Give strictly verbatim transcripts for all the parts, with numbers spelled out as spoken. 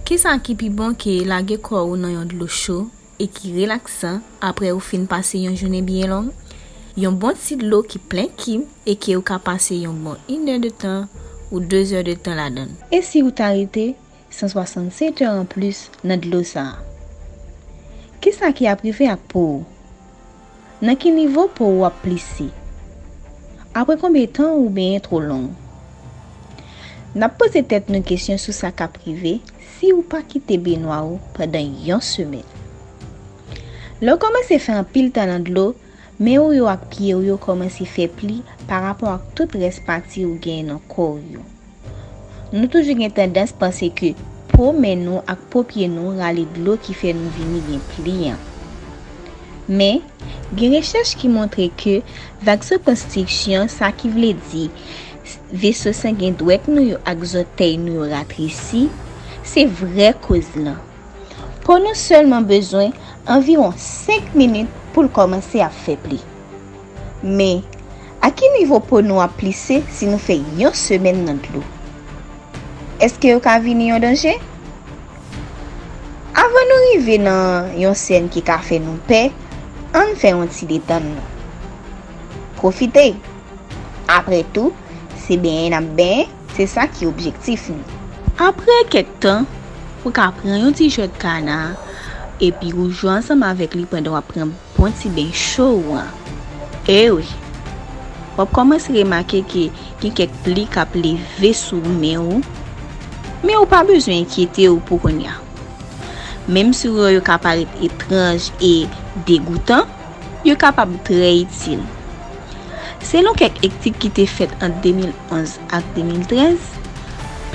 Kisa ki pi bon ke lage kò ou nan yon dlo cho e ki relaksan apre ou fin pase yon jounen byen long? Yon bon ti dlo ki plen kim e ke ou ka pase yon bon inè de tan ou dezè de tan ladan l. E si ou ta rete san swasannsèt è anplis nan dlo sa a? Kisa ki ap rive ak po ou? Nan ki nivo po ou ap plise? Apre konbyen tan ou benyen twò long? N ap poze tèt nou kesyon sou sa k ap rive si ou pa kite benwa ou pandan yon semèn. Lè w kòmanse fè anpil tan nan dlo, men w yo ak pye w yo kòmanse fè pli pa rapò ak tout rès pati ou genyen nan kò w yo. Nou toujou gen tandans panse ke po men nou ak po pye nou rale dlo ki fè nou vini gen pli an. Men, gen rechèch ki montre ke vazokonstriksyon, sa ki vle di veso sangen dwèt nou yo ak zòtèy nou yo ratresi, se vrè koz lan. Po nou sèlman bezwen anviwon senk minit pou l kòmanse ap fè pli. Men, a ki nivo po nou ap plise si nou fè yon semèn nan dlo? Èske yo ka vini yon danje? Avan nou rive nan yon sèn ki ka fè nou pè, ann fè yon ti detann nou. Pwofite! Apre tou, se benyen n ap benyen, se sa ki objektif nou. Apre kèk tan, ou ka pran yon ti jwèt kana, epi ou jwe ansanm avèk li pandan w ap pran bon ti ben cho ou an. E wi, w ap kòmanse remake ke gen kèk pli k ap leve sou men ou, men ou pa bezwen enkyete w pou kounye a. Menm si w wè yo ka parèt etranj e degoutan, yo kapab trè itil. Selon kèk etid ki te fèt ant de mil onz ak de mil trèz,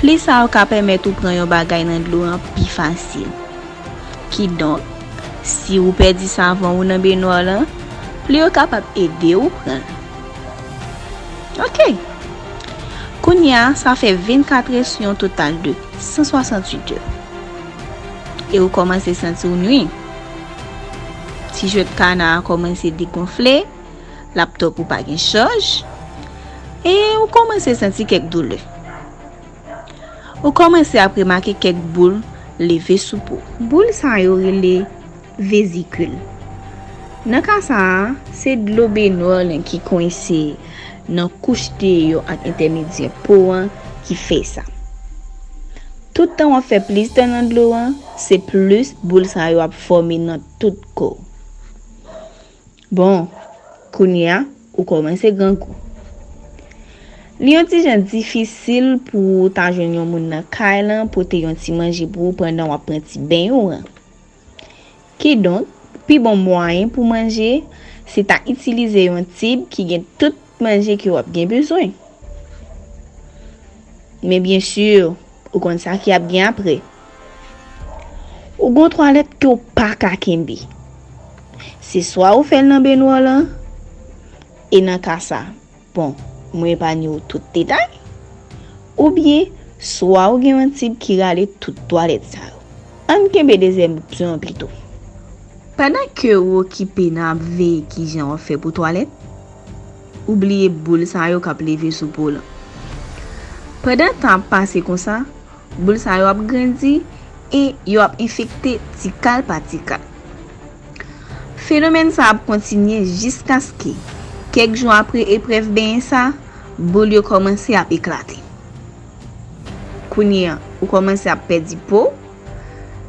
pli sa yo ka pèmèt ou pran yon bagay nan dlo an pi fasil. Kidonk, si ou pèdi savon ou nan benwa w lan, pli yo kapab ede ou pran l. Oke. Kounye a, sa fè vennkat è sou yon total de san swasantuit è. E ou kòmanse santi w nwi. Ti jwèt kana a kòmanse degonfle, laptòp ou pa gen chaj, e ou kòmanse santi kèk doulè. Ou kòmanse ap remake kèk boul leve sou po. Boul sa yo rele vezikil. Nan ka sa a, se dlo benwa w lan ki kwense nan kouch deyò ak entèmedyè po an ki fè sa. Tout tan w ap fè plis tan nan dlo an, se plis boul sa yo ap fòme nan tout kò w. Bon, kounye a, ou kòmanse grangou. Li yon ti jan difisil pou w ta jwenn yon moun nan kay lan pote yon ti manje pou ou pandan w ap pran ti beny ou an. Kidonk, pi bon mwayen pou manje, se ta itilize yon tib ki gen tout manje ke w ap gen bezwen. Men byen si, ou konn sa ki ap gen apre. Ou gon twalèt ke w pa ka kenbe. Se swa ou fè l nan benwa w lan, e nan ka sa, bon, mwen epanye w tout detay, oubyen swa ou gen yon tib ki rale tout twalèt sa yo. Ann kenbe dezyèm opsyon an pito. Pandan ke ou okipe nan ap veye kijan w ap fè pou twalèt, ou bliye boul sa yo k ap leve sou po w lan. Pandan tan ap pase konsa, boul sa yo ap grandi e yo ap enfekte tikal pa tikal. Fenomèn sa ap kontinye jiskaske, kèk jou apre eprèv benyen sa, boul yo kòmanse ap eklate. Kounye a, ou kòmanse ap pèdi po,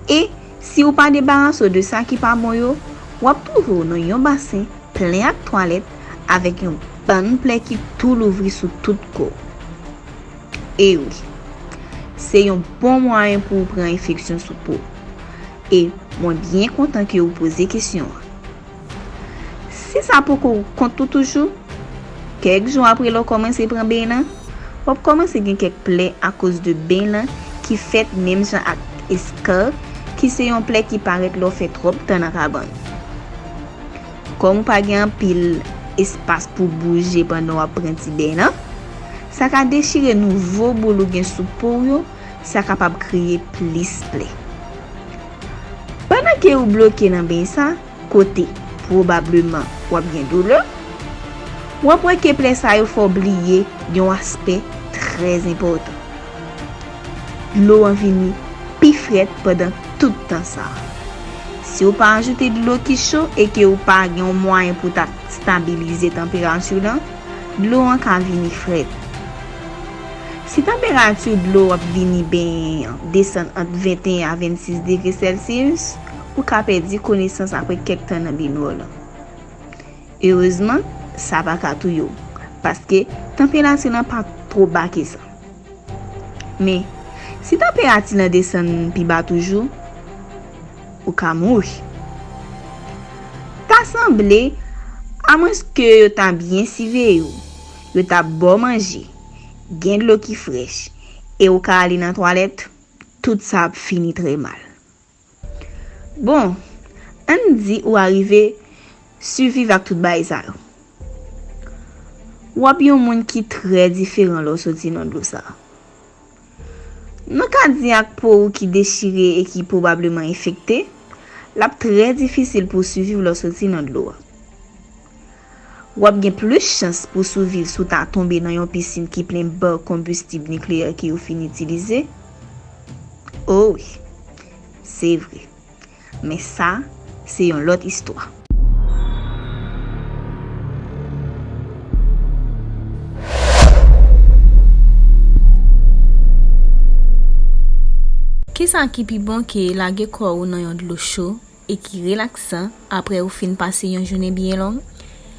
e si ou pa debarase w de sa ki pa bon yo, w ap twouve w nan yon basen plen ak twalèt avèk yon bann plè ki tou louvri sou tout kò w. E wi, se yon bon mwayen pou w pran enfeksyon sou po. E mwen byen kontan ke ou poze kesyon an. Si sa poko kont ou toujou, kèk jou apre lè w kòmanse pran beny lan, w ap kòmanse gen kèk plè akoz de beny lan ki fèt menm jan ak eskar, ki se yon plè ki parèt lè w fè twòp tan nan kabann. Kòm ou pa gen anpil espas pou bouje pandan w ap pran ti beny lan, sa ka dechire nouvo boul ou gen sou po w yo, sa kapab kreye plis plè. Pandan ke ou bloke nan beny sa, kote, pwobableman, w ap gen doulè, w ap wè ke plè sa yo fè w bliye yon aspè trè enpòtan. Dlo an vini pi frèt pandan tout tan sa a. Si w pa ajoute dlo ki cho e ke w pa gen yon mwayen pou ta stabilize tanperati w lan, dlo an ka vini frèt. Si tanperati dlo w ap vini benyen an desann ant venteyen a vennsis degre Celsius, ou ka pèdi konesans apre kèk tan nan benwa w lan. Erezman, sa pa ka touye w, paske tanperati lan pa twò ba ke sa. Men, si tanperati lan desann pi ba toujou, ou ka mouri. Ta sanble, amwenske yo ta byen siveye w, yo ta ba w manje, gen dlo ki frèch, e ou ka ale nan twalèt, tout sa ap fini trè mal. Bon, ann di ou arive siviv ak tout bagay sa yo. W ap yon moun ki trè diferan lè w soti nan dlo sa a. Nou ka di ak po ou ki dechire e ki pwobableman enfekte, l ap trè difisil pou w siviv lè w soti nan dlo a. W ap gen plis chans pou w siviv si w ta tonbe nan yon pisin ki plen ba konbistib nikleyè ke yo fin itilize. O wi, se vre. Men sa, se yon lòt istwa. Kisa ki pi bon ke lage kò ou nan yon dlo cho e ki relaksan apre ou fin pase yon jounen byen long?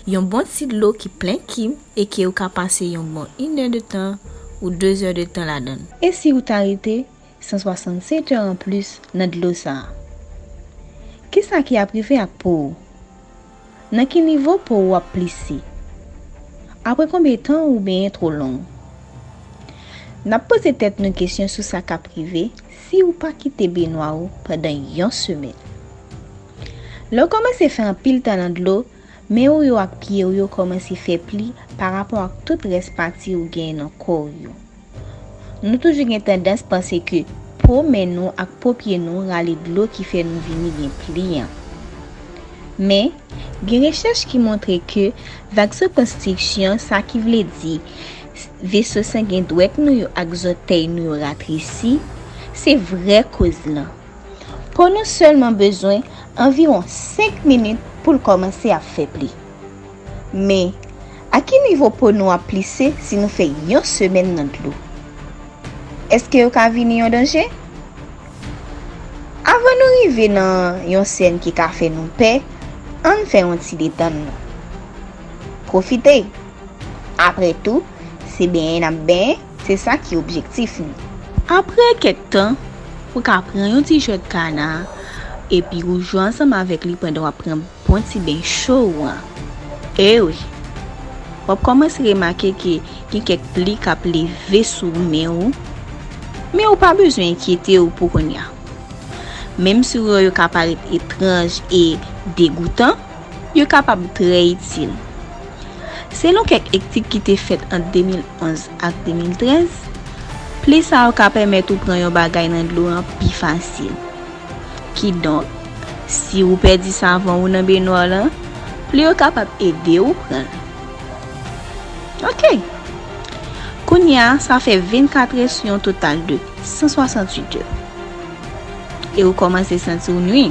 Yon bon ti dlo ki plen kib e ke ou ka pase yon bon inè de tan ou dezè de tan ladan l. E si ou ta rete san swasannsèt è anplis nan dlo sa a? Kisa ki ap rive ak po ou? Nan ki nivo po ou ap plise? Apre konbyen tan ou benyen twò long? N ap poze tèt nou kesyon sou sa k ap rive si ou pa kite benwa ou pandan yon semèn. Lè w kòmanse fè anpil tan nan dlo, men w yo ak pye w yo kòmanse fè pli parapò ak tout rès pati ou genyen nan kò w yo. Nou toujou gen tandans panse ke po men nou ak po pye nou rale dlo ki fè nou vini gen pli an. Men, gen rechèch ki montre ke vazokonstriksyon, sa ki vle di veso sangen dwèt nou yo ak zòtèy nou yo ratresi, se vrè koz lan. Po nou sèlman bezwen anviwon senk minit pou l kòmanse ap fè pli. Men, a ki nivo po nou ap plise si nou fè yon semèn nan dlo? Èske yo ka vini yon danje? Avan nou rive nan yon sèn ki ka fè nou pè, ann fè yon ti detann nou. Pwofite! Apre tou, se benyen n ap benyen, se sa ki objektif nou. Apre kèk tan, ou ka pran yon ti jwèt kana, epi ou jwe ansanm avèk li pandan w ap pran bon ti ben cho ou an. E wi, w ap kòmanse remake ke gen kèk pli k ap leve sou men ou, men ou pa bezwen enkyete w pou kounye a. Menm si w wè yo ka parèt etranj e degoutan, yo kapab trè itil. Selon kèk etid ki te fèt ant de mil onz ak de mil trèz, pli sa yo ka pèmèt ou pran yon bagay nan dlo an pi fasil. Kidonk, si ou pèdi savon ou nan benwa w lan, pli yo kapab ede ou pran l. Oke. Kounye a, sa fè vennkat è sou yon total de san swasantuit è. E ou kòmanse santi w nwi.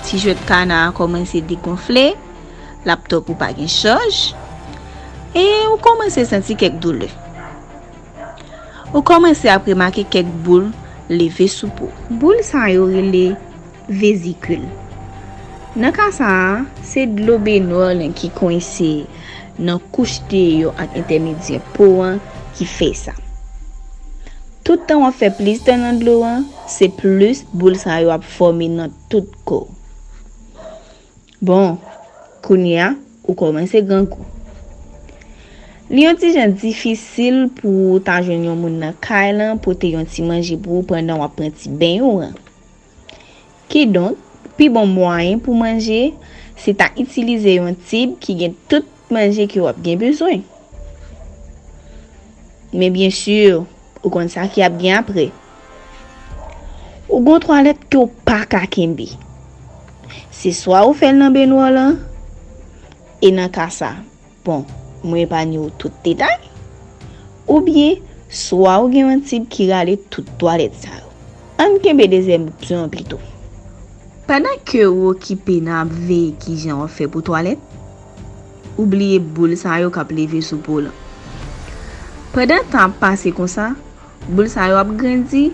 Ti jwèt kana a kòmanse degonfle, laptòp ou pa gen chaj, e ou kòmanse santi kèk doulè. Ou kòmanse ap remake kèk boul leve sou po. Boul sa yo rele vezikil. Nan ka sa a, se dlo benwa w lan ki kwense nan kouch deyò ak entèmedyè po an ki fè sa. Tout tan w ap fè plis tan nan dlo an, se plis boul sa yo ap fòme nan tout kò w. Bon, kounye a, ou kòmanse grangou. Li yon ti jan difisil pou w ta jwenn yon moun nan kay lan pote yon ti manje pou ou pandan w ap pran ti beny ou an. Kidonk, pi bon mwayen pou manje, se ta itilize yon tib ki gen tout manje ke w ap gen bezwen. Men byen si, ou konn sa ki ap gen apre. Ou gon twalèt ke w pa ka kenbe. Se swa ou fè l nan benwa w lan, e nan ka sa, bon, mwen epanye w tout detay, oubyen swa ou gen yon tib ki rale tout twalèt sa yo. Ann kenbe dezyèm opsyon an pito. Pandan ke ou okipe nan ap veye kijan w ap fè pou twalèt, ou bliye boul sa yo k ap leve sou po w lan. Pandan tan ap pase konsa, boul sa yo ap grandi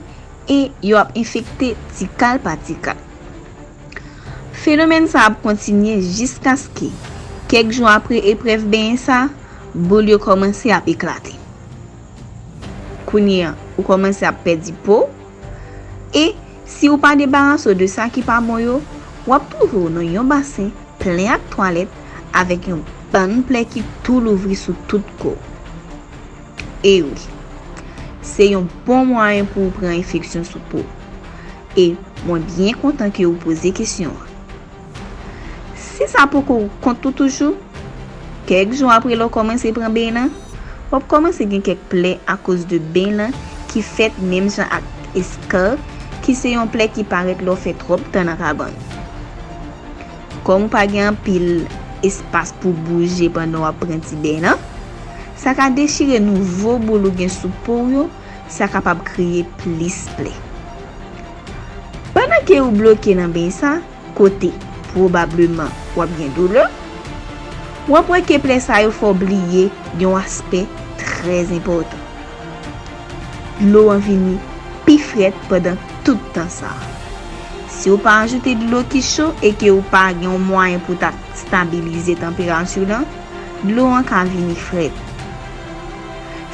e yo ap enfekte tikal pa tikal. Fenomèn sa ap kontinye jiskaske, kèk jou apre eprèv benyen sa, boul yo kòmanse ap eklate. Kounye a, ou kòmanse ap pèdi po w, e si ou pa debarase w de sa ki pa bon yo, w ap twouve w nan yon basen plen ak twalèt avèk yon bann plè ki tou louvri sou tout kò w. E wi, se yon bon mwayen pou w pran enfeksyon sou po w. E mwen byen kontan ke ou poze kesyon an. Si sa poko kont ou toujou, kèk jou apre lè w kòmanse pran beny lan, w ap kòmanse gen kèk plè akoz de beny lan ki fèt menm jan ak eskarp, ki se yon plè ki parèt lè w fè twòp tan nan kabann. Kòm ou pa gen anpil espas pou bouje pandan w ap pran ti beny lan, sa ka dechire nouvo boul ou gen sou po w yo, sa kapab kreye plis plè. Pandan ke ou bloke nan beny sa, kote, pwobableman, w ap gen doulè, w ap wè ke plè sa yo fè w bliye yon aspè trè enpòtan. Dlo an vini pi frèt pandan tout tan sa a. Si w pa ajoute dlo ki cho e ke w pa gen yon mwayen pou ta stabilize tanperati w lan, dlo an ka vini frèt.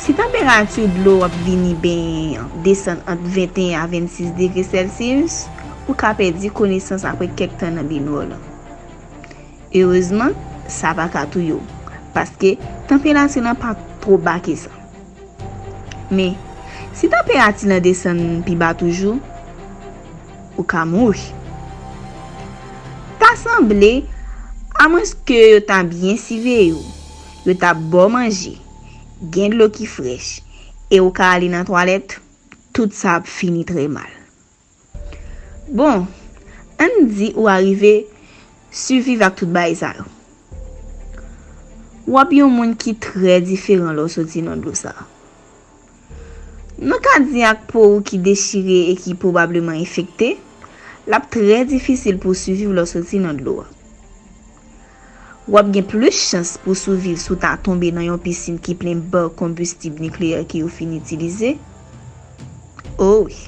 Si tanperati dlo w ap vini benyen an desann ant venteyen a vennsis degre Celsius, ou ka pèdi konesans apre kèk tan nan benywè w lan. Erezman, sa pa ka touye w, paske tanperati lan pa twò ba ke sa. Men, si tanperati lan desann pi ba toujou, ou ka mouri. Ta sanble, amwenske yo ta byen siveye w, yo ta ba w manje, gen dlo ki frèch, e ou ka ale nan twalèt, tout sa ap fini trè mal. Bon, ann di ou arive siviv ak tout bagay sa yo. W ap yon moun ki trè diferan lè w soti nan dlo sa a. Nou ka di ak po ou ki dechire e ki pwobableman enfekte, l ap trè difisil pou w siviv lè w soti nan dlo a. W ap gen plis chans pou w siviv si w ta tonbe nan yon pisin ki plen bak konbistib nikleyè ke yo fin itilize. O wi,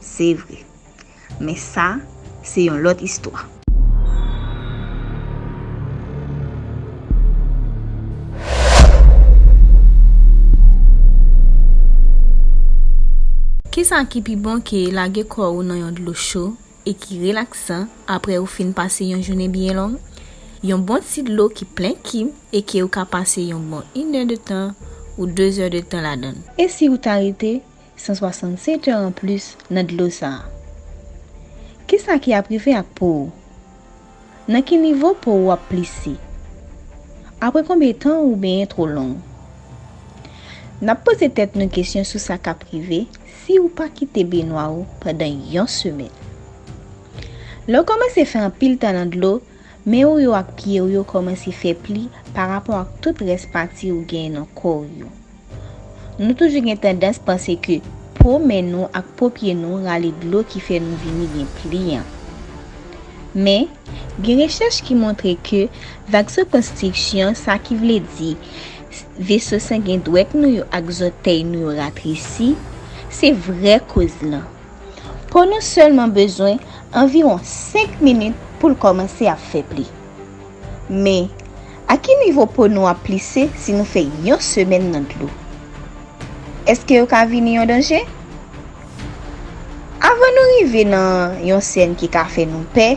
se vre. Men sa, se yon lòt istwa. Kisa ki pi bon ke lage kò ou nan yon dlo cho e ki relaksan apre ou fin pase yon jounen byen long? Yon bon ti dlo ki plen kim e ke ou ka pase yon bon inè de tan ou dezè de tan ladan l. E si ou ta rete san swasannsèt è anplis nan dlo sa a? Kisa ki ap rive ak po ou? Nan ki nivo po ou ap plise? Apre konbyen tan ou benyen twò long? N ap poze tèt nou kesyon sou sa k ap rive si ou pa kite benwa ou pandan yon semèn. Lè w kòmanse fè anpil tan nan dlo, men w yo ak pye w yo kòmanse fè pli parapò ak tout rès pati ou genyen nan kò w yo. Nou toujou gen tandans panse ke po men nou ak po pye nou rale dlo ki fè nou vini gen pli an. Men, gen rechèch ki montre ke vazokonstriksyon, sa ki vle di veso sangen dwèt nou yo ak zòtèy nou yo ratresi, se vrè koz lan. Po nou sèlman bezwen anviwon senk minit pou l kòmanse ap fè pli. Men, a ki nivo po nou ap plise si nou fè yon semèn nan dlo? Èske yo ka vini yon danje? Avan nou rive nan yon sèn ki ka fè nou pè,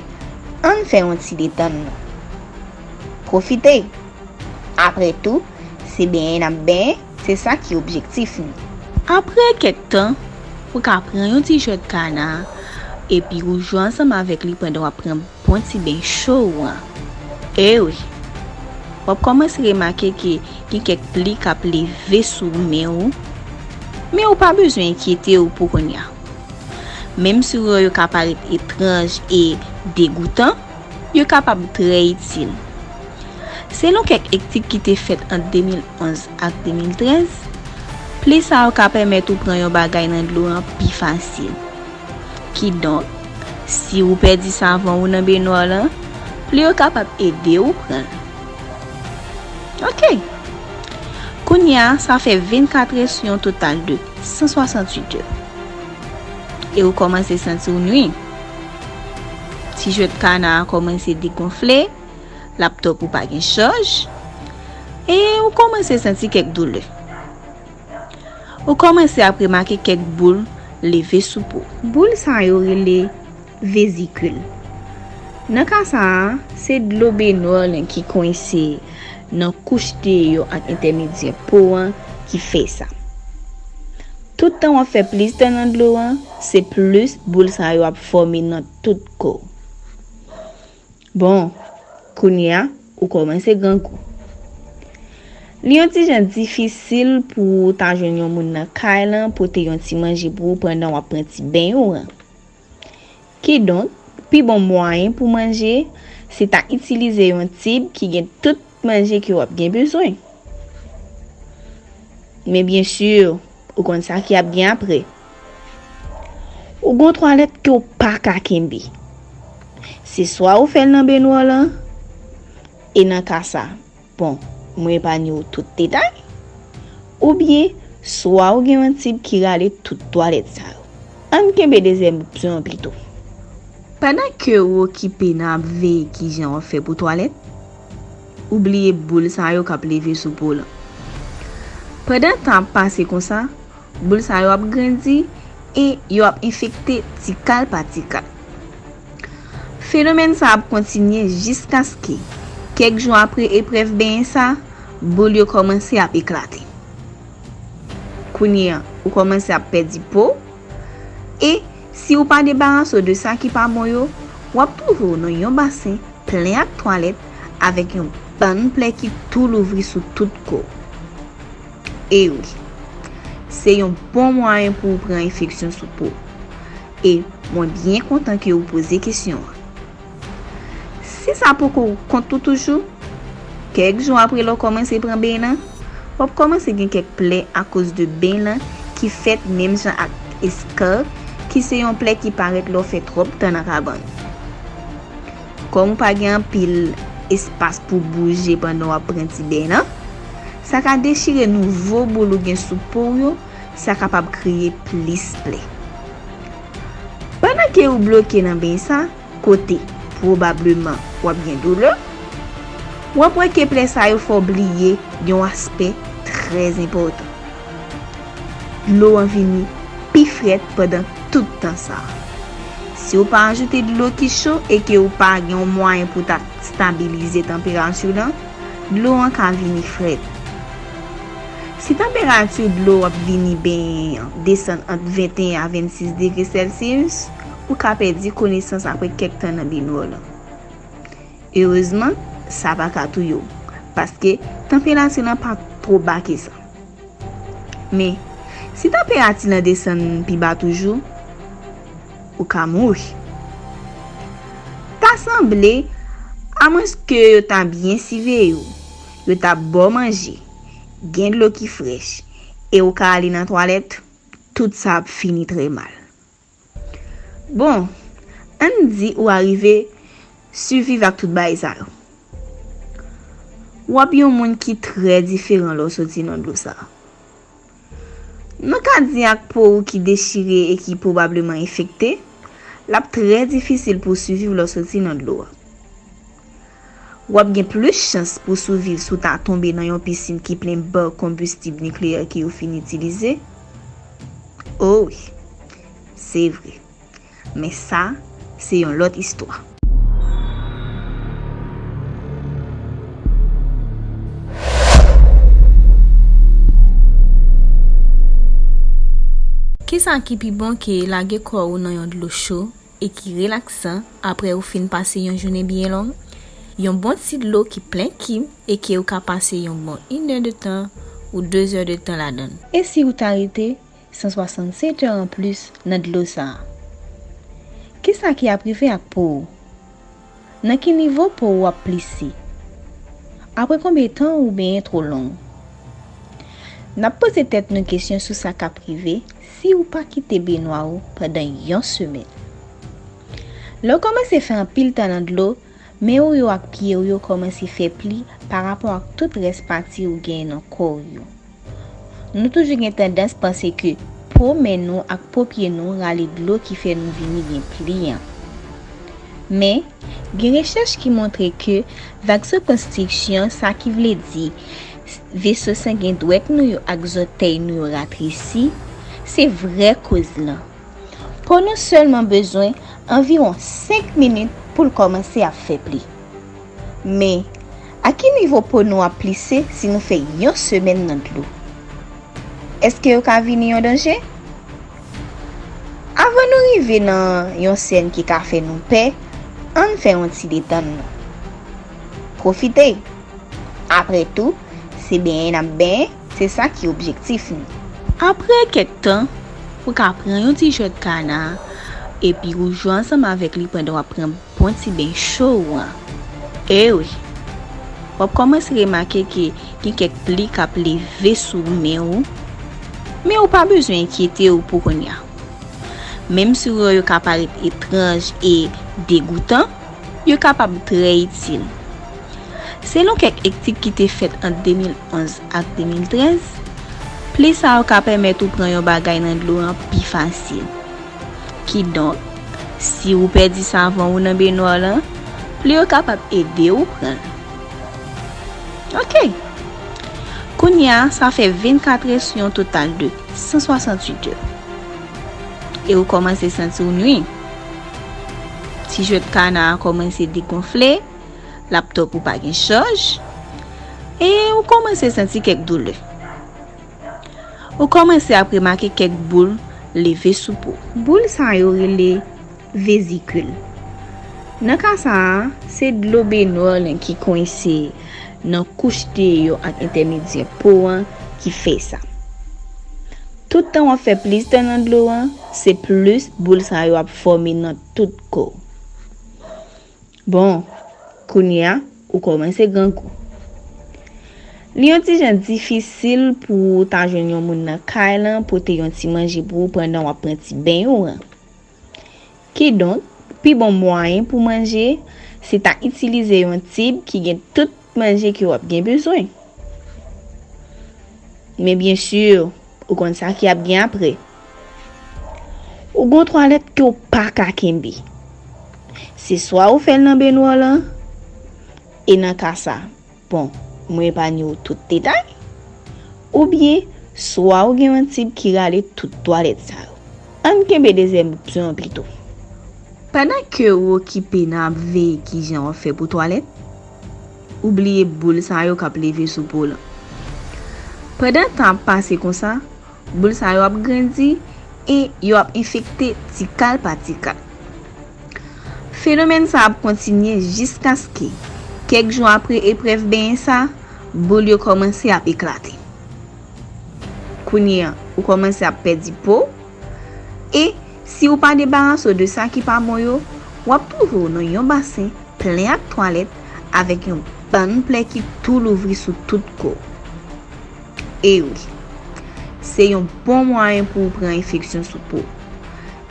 ann fè yon ti detann nou. Pwofite! Apre tou, se benyen n ap benyen, se sa ki objektif nou. Apre kèk tan, ou ka pran yon ti jwèt kana, epi ou jwe ansanm avèk li pandan w ap pran bon ti beny cho ou an. E wi, w ap kòmanse remake ke gen kèk pli k ap leve sou men ou, men ou pa bezwen enkyete w pou kounye a. Menm si wè yo ka parèt etranj e degoutan, yo kapab trè itil. Selon kèk etid ki te fèt ant de mil onz ak de mil trèz, pli sa yo ka pèmèt ou pran yon bagay nan dlo an pi fasil. Kidonk, si ou pèdi savon ou nan benwa w lan, pli yo kapab ede ou pran l. Ok. Kounye a, sa fè vennkat è sou yon total de san swasanntuit è. E ou kòmanse santi w nwi. Ti jwèt kana a kòmanse degonfle, laptòp ou pa gen chaj, e ou kòmanse santi kèk doulè. Ou kòmanse ap remake kèk boul leve sou po. Boul sa yo rele vezikil. Nan ka sa a, se dlo benwa w lan ki kwense nan kouch deyò ak entèmedyè po an ki fè sa. Tout tan w ap fè plis tan nan dlo an, se plis boul sa yo ap fòme nan tout kò w. Bon, kounye a, ou kòmanse grangou. Li yon ti jan difisil pou w ta jwenn yon moun nan kay lan pote yon ti manje pou ou pandan w ap pran ti beny ou an. Kidonk, pi bon mwayen pou manje, se ta itilize yon tib ki gen tout manje ke w ap gen bezwen. Men byen si, ou konn sa ki ap gen apre. Ou gon twalèt ke w pa ka kenbe. Se swa ou fè l nan benwa w lan, e nan ka sa, bon, mwen epanye w tout detay, oubyen swa ou gen yon tib ki rale tout twalèt sa yo. Ann kenbe dezyèm opsyon an pito. Pandan ke ou okipe nan ap veye kijan w ap fè pou twalèt, ou bliye boul sa yo k ap leve sou po w lan. Pandan tan ap pase konsa, boul sa yo ap grandi e yo ap enfekte tikal pa tikal. Fenomèn sa ap kontinye jiskaske, kèk jou apre eprèv benyen sa, boul yo kòmanse ap eklate. Kounye a, ou kòmanse ap pèdi po, e si ou pa debarase w de sa ki pa bon yo, w ap twouve w nan yon basen plen ak twalèt avèk yon bann plè ki tou louvri sou tout kò w. E wi, se yon bon mwayen pou w pran enfeksyon sou po. E mwen byen kontan ke ou poze kesyon an. Si sa poko kont ou toujou, kèk jou apre lè w kòmanse pran beny lan, w ap kòmanse gen kèk plè akoz de beny lan ki fèt menm jan ak eskar, ki se yon plè ki parèt lè w fè twòp tan nan kabann. Kòm ou pa gen anpil espas pou bouje pandan w ap pran ti beny lan, sa ka dechire nouvo boul ou gen sou po w yo, sa kapab kreye plis plè. Pandan ke ou bloke nan beny sa, kote pwobableman w ap gen doulè, w ap wè ke plè sa yo fè w bliye yon aspè trè enpòtan. Dlo an vini pi frèt pandan tout tan sa a. Si w pa ajoute dlo ki cho e ke w pa gen yon mwayen pou ta stabilize tanperati w lan, dlo an ka vini frèt. Si tanperati dlo w ap vini benyen an desann ant venteyen a vennsis degre Celsius, ou ka pèdi konesans apre kèk tan nan benwa w lan. Erezman, sa pa ka touye w, paske tanperati lan pa twò ba ke sa. Men, si tanperati lan desann pi ba toujou, ou ka mouri. Ta sanble, amwenske yo ta byen siveye w, yo ta ba w manje, gen dlo ki frèch, e ou ka ale nan twalèt, tout sa ap fini trè mal. Bon, ann di ou arive siviv ak tout bagay sa yo. W ap yon moun ki trè diferan lè w soti nan dlo sa a. Nou ka di ak po ou ki dechire e ki pwobableman enfekte, l ap trè difisil pou w siviv lè w soti nan dlo a. W ap gen plis chans pou w siviv si w ta tonbe nan yon pisin ki plen ba konbistib nikleyè ke yo fin itilize. O wi, se vre. Men sa, se yon lòt istwa. Kisa ki pi bon ke lage kò ou nan yon dlo cho e ki relaksan apre ou fin pase yon jounen byen long? Yon bon ti dlo ki plen kim e ke ou ka pase yon bon inè de tan ou dezè de tan ladan l. E si ou ta rete san swasannsèt è anplis nan dlo sa a? Kisa ki ap rive ak po ou? Nan ki nivo po ou ap plise? Apre konbyen tan ou benyen twò long? N ap poze tèt nou kesyon sou sa k ap rive si ou pa kite benwa ou pandan yon semèn. Lè w kòmanse fè anpil tan nan dlo, men w yo ak pye w yo kòmanse fè pli parapò ak tout rès pati ou genyen nan kò w yo. Nou toujou gen tandans panse ke po men nou ak po pye nou rale dlo ki fè nou vini gen pli an. Men, gen rechèch ki montre ke vazokonstriksyon, sa ki vle di veso sangen dwèt nou yo ak zòtèy nou yo ratresi, se vrè koz lan. Po nou sèlman bezwen anviwon senk minit pou l kòmanse ap fè pli. Men, a ki nivo po nou ap plise si nou fè yon semèn nan dlo? Èske yo ka vini yon danje? Avan nou rive nan yon sèn ki ka fè nou pè, ann fè yon ti detann nou. Pwofite! Apre tou, se benyen n ap benyen, se sa ki objektif nou. Apre kèk tan, ou ka pran yon ti jwèt kana, epi ou jwe ansanm avèk li pandan w ap pran bon ti ben cho ou an. E wi, w ap kòmanse remake ke gen kèk pli k ap leve sou men ou, men ou pa bezwen enkyete w pou kounye a. Menm si yo ka parèt etranj e degoutan, yo kapab trè itil. Selon kèk etid ki te fèt ant de mil onz ak de mil trèz, pli sa yo ka pèmèt ou pran yon bagay nan dlo an pi fasil. Kidonk, si ou pèdi savon ou nan benwa w lan, pli yo kapab ede ou pran l. Ok. Kounye a, sa fè vennkat è sou yon total de san swasantuit è. E ou kòmanse santi w nwi. Ti jwèt kana a kòmanse degonfle, laptòp ou pa gen chaj, e ou kòmanse santi kèk doulè. Ou kòmanse ap remake kèk boul leve sou po. Boul sa yo rele vezikil. Nan ka sa a, se dlo benwa w lan ki konyense nan kouch deyò ak entèmedyè po an ki fè sa. Tout tan w ap fè plis tan nan dlo an, se plis boul sa yo ap fòme nan tout kò w. Bon, kounye a, ou kòmanse grangou. Li yon ti jan difisil pou w ta jwenn yon moun nan kay lan pote yon ti manje pou ou pandan w ap pran ti beny ou an. Kidonk, pi bon mwayen pou manje, se ta itilize yon tib ki gen tout manje ke w ap gen bezwen. Men byen si, ou konn sa ki ap gen apre. Ou gon twalèt ke w pa ka kenbe. Se swa ou fè l nan benwa w lan, e nan ka sa, bon, mwen epanye w tout detay, oubyen swa ou gen yon tib ki rale tout twalèt sa yo. Ann kenbe dezyèm opsyon an pito. Pandan ke w okipe nan ap veye kijan w ap fè pou twalèt, ou bliye boul sa yo k ap leve sou po w lan. Pandan tan ap pase konsa, boul sa yo ap grandi e yo ap enfekte ti kal pa ti kal. Fenomèn sa ap kontinye jiskaske, kèk jou apre eprèv benyen sa, boul yo kòmanse ap eklate. Kounye a, ou kòmanse ap pèdi po, e si ou pa debarase w de sa ki pa bon yo, w ap twouve w nan yon basen plen ak twalèt avèk yon bann plè ki tou louvri sou tout kò w. E wi, se yon bon mwayen pou w pran enfeksyon sou po w.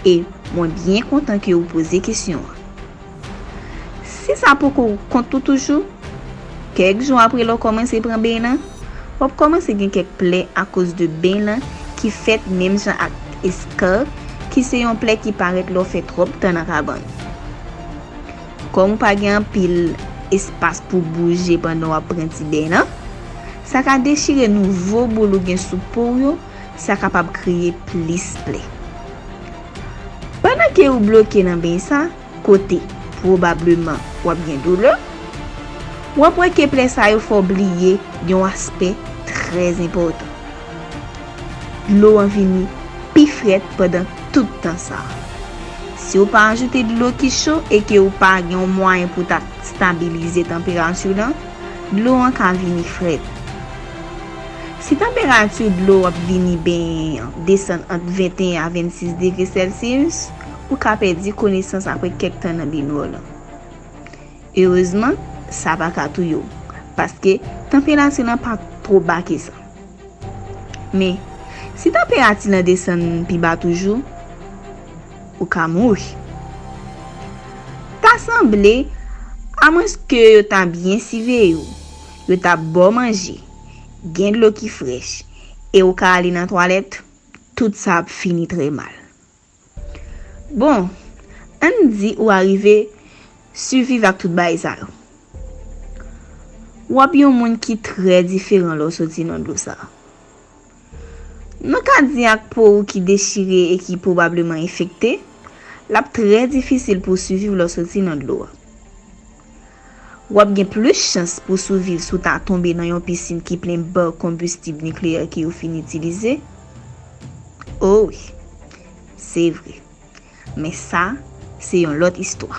E mwen byen kontan ke ou poze kesyon an. Si sa poko kont ou toujou, kèk jou apre lè w kòmanse pran beny lan, w ap kòmanse gen kèk plè akoz de beny lan ki fèt menm jan ak eskar, ki se yon plè ki parèt lè w fè twòp tan nan kabann. Kòm ou pa gen anpil espas pou bouje pandan w ap pran ti beny lan, sa ka dechire nouvo boul ou gen sou po w yo, sa kapab kreye plis plè. Pandan ke ou bloke nan beny sa, kote pwobableman w ap gen doulè, w ap wè ke plè sa yo fè w bliye yon aspè trè enpòtan. Dlo an vini pi frèt pandan tout tan sa a. Si w pa ajoute dlo ki cho e ke w pa gen yon mwayen pou ta stabilize tanperati w lan, dlo an ka vini frèt. Si tanperati dlo w ap vini benyen an desann ant venteyen a vennsis degre Celsius, ou ka pèdi konesans apre kèk tan nan benwa w lan. Erezman, sa pa ka touye w, paske tanperati lan pa twò ba ke sa. Men, si tanperati lan desann pi ba toujou, ou ka mouri. Ta sanble, amwenske yo ta byen siveye w, yo ta ba w manje, gen dlo ki frèch, e w ka ale nan twalèt, tout sa ap fini trè mal. Bon, ann di ou arive siviv ak tout bagay sa yo. W ap yon moun ki trè diferan lè w soti nan dlo sa a. Nou ka di ak po ou ki dechire e ki pwobableman enfekte, l ap trè difisil pou w siviv lè w soti nan dlo a. W ap gen plis chans pou w siviv si w ta tonbe nan yon pisin ki plen ba konbistib nikleyè ke yo fin itilize. O wi, se vre. Men sa, se yon lòt istwa.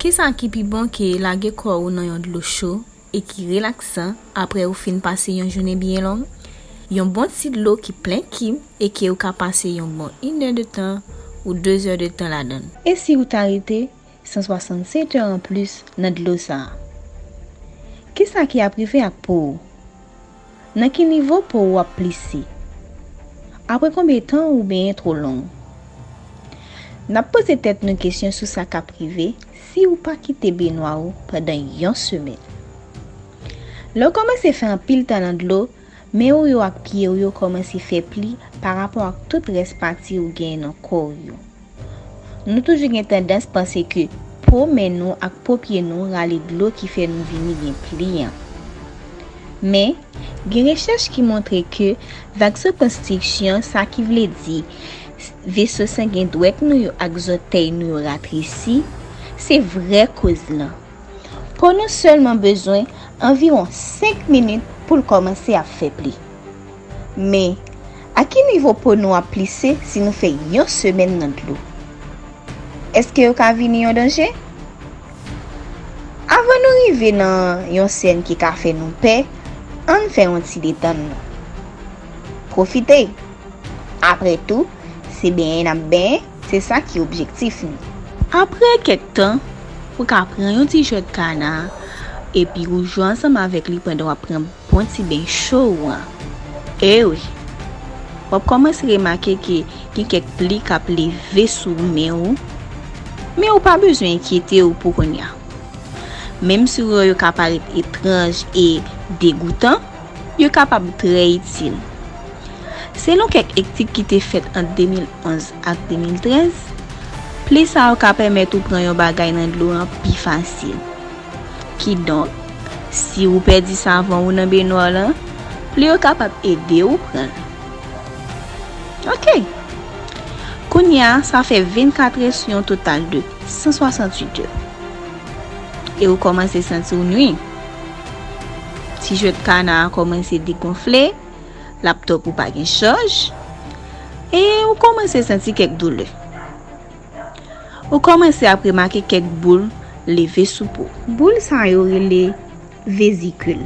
Kisa ki pi bon ke lage kò ou nan yon dlo cho e ki relaksan apre ou fin pase yon jounen byen long? Yon bon ti dlo ki plen kim e ke ou ka pase yon bon inèdtan ou dezèdtan ladan l. E si ou ta rete san swasannsèt è anplis nan dlo sa a? Kisa ki ap rive ak po ou? Nan ki nivo po ou ap plise? Apre konbyen tan ou benyen twò long? N ap poze tèt nou kesyon sou sa k ap rive si ou pa kite benwa ou pandan yon semèn. Lè w kòmanse fè anpil tan nan dlo, men ou yo ak pye ou yo kòmanse fè pli parapò ak tout rès pati ou genyen nan kò w yo. Nou toujou gen tandans panse ke po men nou ak po pye nou rale dlo ki fè nou vini gen pli an. Men, gen rechèch ki montre ke vazokonstriksyon, sa ki vle di veso sangen dwèt nou yo ak zòtèy nou yo ratresi, se vrè koz lan. Po nou sèlman bezwen anviwon senk minit pou l kòmanse ap fè pli. Men, a ki nivo po nou ap plise si nou fè yon semèn nan dlo? Èske yo ka vini yon danje? Avan nou rive nan yon sèn ki ka fè nou pè, ann fè yon ti detann nou. Pwofite! Apre tou, se benyen n ap benyen, se sa ki objektif nou. Apre kèk tan, ou ka pran yon ti jwèt kana, epi ou jwe ansanm avèk li pandan w ap pran bon ti ben cho ou an. E wi, w ap kòmanse remake ke gen kèk pli k ap leve sou men ou, men ou pa bezwen enkyete w pou kounye a. Menm si yo ka parèt etranj e degoutan, yo kapab trè itil. Selon kèk etid ki te fèt ant de mil onz ak de mil trèz, pli sa yo ka pèmèt ou pran yon bagay nan dlo an pi fasil. Kidonk, si ou pèdi savon ou nan benwa w lan, pli yo kapab ede ou pran l. Oke. Kounye a, sa fè vennkat è sou yon total de san swasantuit è. E ou kòmanse santi w nwi. Ti jwèt kana a kòmanse degonfle, laptòp ou pa gen chaj, e ou kòmanse santi kèk doulè. Ou kòmanse ap remake kèk boul leve sou po. Boul sa yo rele vezikil.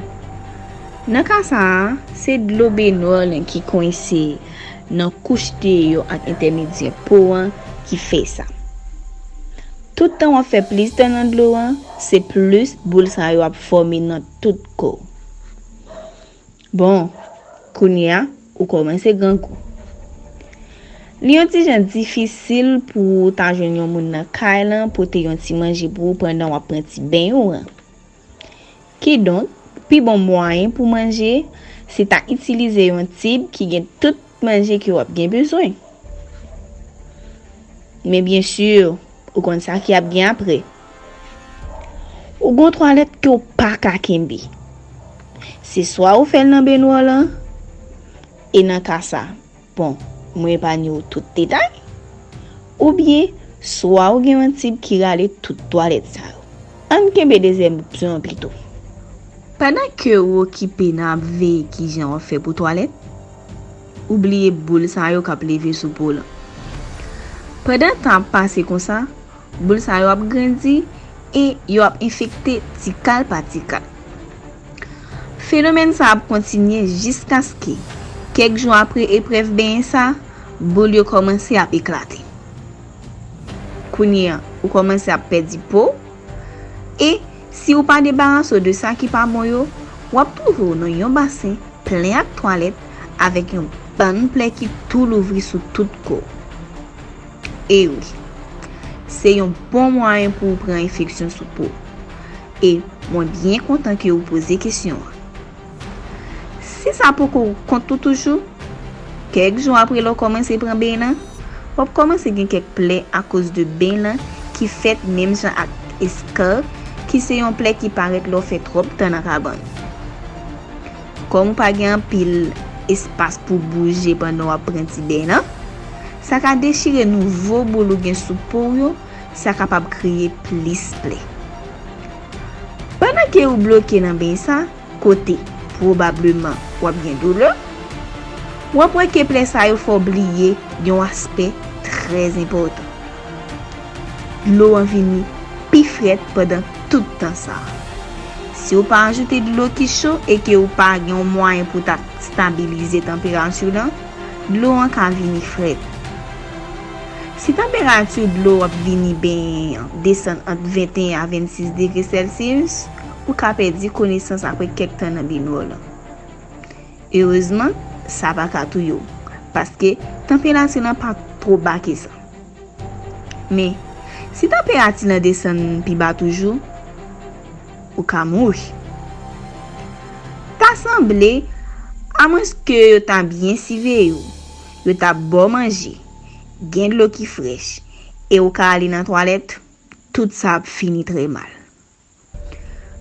Nan ka sa a, se dlo benwa w lan ki kwense nan kouch deyò ak entèmedyè po an ki fè sa. Tout tan w ap fè plis tan nan dlo an, se plis boul sa yo ap fòme nan tout kò w. Bon, kounye a, ou kòmanse grangou. Li yon ti jan difisil pou w ta jwenn yon moun nan kay lan pote yon ti manje pou ou pandan w ap pran ti beny ou an. Kidonk, pi bon mwayen pou manje, se ta itilize yon tib ki gen tout manje ke w ap gen bezwen. Men byen si, ou konn sa ki ap gen apre. Ou gon twalèt ke w pa ka kenbe. Se swa ou fè l nan benwa w lan, e nan ka sa, bon, mwen epanye w tout detay, oubyen swa ou gen yon tib ki rale tout twalèt sa yo. Ann kenbe dezyèm opsyon an pito. Pandan ke ou okipe nan ap veye kijan w ap fè pou twalèt, ou bliye boul sa yo k ap leve sou po w lan. Pandan tan ap pase konsa, boul sa yo ap grandi e yo ap enfekte ti kal pa ti kal. Fenomèn sa ap kontinye jiskaske, kèk jou apre eprèv benyen sa, boul yo kòmanse ap eklate. Kounye a, ou kòmanse ap pèdi po, e si ou pa debarase w de sa ki pa bon yo, W ap twouve w nan yon basen plen ak twalèt avèk yon bann plè ki tou louvri sou tout kò w. E wi, se yon bon mwayen pou w pran enfeksyon sou po w. E mwen byen kontan ke w poze kesyon an. Si sa poko kont ou toujou, kèk jou apre lè w kòmanse pran beny lan, w ap kòmanse gen kèk plè akoz de beny lan ki fèt menm jan ak eskar, ki se yon plè ki parèt lè w fè twòp tan nan kabann. Kòm ou pa gen anpil espas pou bouje pandan w ap pran ti beny lan, sa ka dechire nouvo boul ou gen sou po w yo, sa kapab kreye plis plè. Pandan ke ou bloke nan beny sa, kote pwobableman w ap gen doulè, w ap wè ke plè sa yo fè w bliye yon aspè trè enpòtan. Dlo an vini pi frèt pandan tout tan sa a. Si w pa ajoute dlo ki cho e ke w pa gen yon mwayen pou ta stabilize tanperati w lan, dlo an ka vini frèt. Si tanperati dlo w ap vini benyen an desann ant venteyen a vennsis degre Celsius, ou ka pèdi konesans apre kèk tan nan benywè w lan. Erezman, sa pa ka touye w, paske tanperati lan pa twò ba ke sa. Men, si tanperati lan desann pi ba toujou, ou ka mouri. Ta sanble, amwenske yo ta byen siveye w, yo ta ba w manje, gen dlo ki frèch, e ou ka ale nan twalèt, tout sa ap fini trè mal.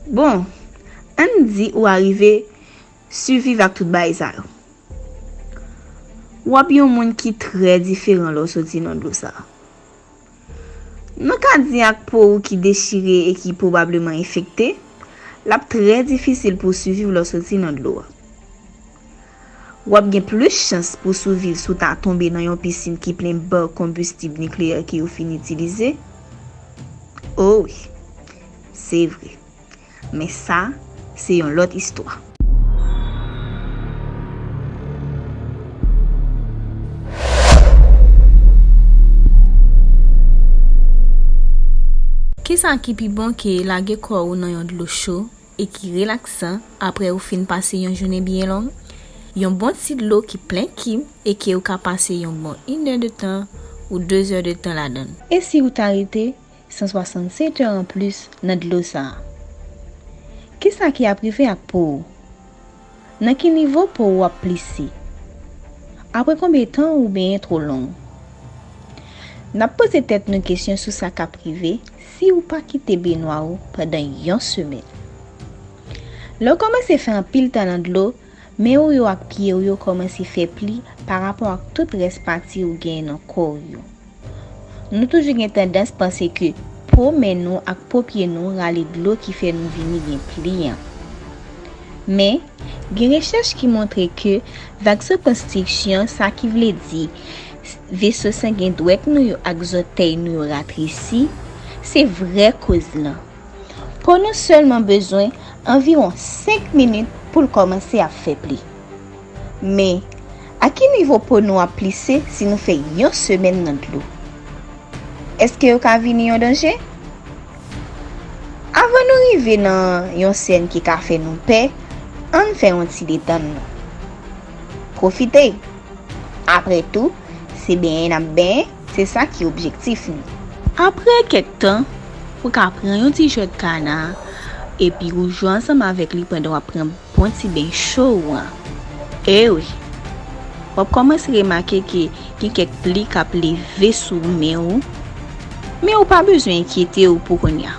Bon, ann di ou arive siviv ak tout bagay sa yo. W ap yon moun ki trè diferan lè w soti nan dlo sa a. Nou ka di ak po ou ki dechire e ki pwobableman enfekte, l ap trè difisil pou w siviv lè w soti nan dlo a. W ap gen plis chans pou w siviv si w ta tonbe nan yon pisin ki plen ba konbistib nikleyè ke yo fin itilize. O wi, se vre. Men sa, se yon lòt istwa. Kisa ki pi bon ke lage kò ou nan yon dlo cho e ki relaksan apre ou fin pase yon jounen byen long? Yon bon ti dlo ki plen kim e ke ou ka pase yon bon inè de tan ou dezè de tan ladan l. E si ou ta rete san swasannsèt è anplis nan dlo sa a? Kisa ki ap rive ak po ou? Nan ki nivo po ou ap plise? Apre konbyen tan ou benyen twò long? N ap poze tèt nou kesyon sou sa k ap rive si ou pa kite benwa ou pandan yon semèn. Lè w kòmanse fè anpil tan nan dlo, men w yo ak pye w yo kòmanse fè pli parapò ak tout rès pati ou genyen nan kò w yo. Nou toujou gen tandans panse ke po men nou ak po pye nou rale dlo ki fè nou vini gen pli an. Men, gen rechèch ki montre ke vazokonstriksyon, sa ki vle di veso sangen dwèt nou yo ak zòtèy nou yo ratresi, se vrè koz lan. Po nou sèlman bezwen anviwon senk minit pou l kòmanse ap fè pli. Men, a ki nivo po nou ap plise si nou fè yon semèn nan dlo? Èske yo ka vini yon danje? Avan nou rive nan yon sèn ki ka fè nou pè, ann fè yon ti detann nou. Pwofite! Apre tou, se benyen n ap benyen, se sa ki objektif nou. Apre kèk tan, ou ka pran yon ti jwèt kana, epi ou jwe ansanm avèk li pandan w ap pran bon ti beny cho ou an. E wi, w ap kòmanse remake ke gen kèk pli k ap leve sou men ou, men ou pa bezwen enkyete w pou kounye a.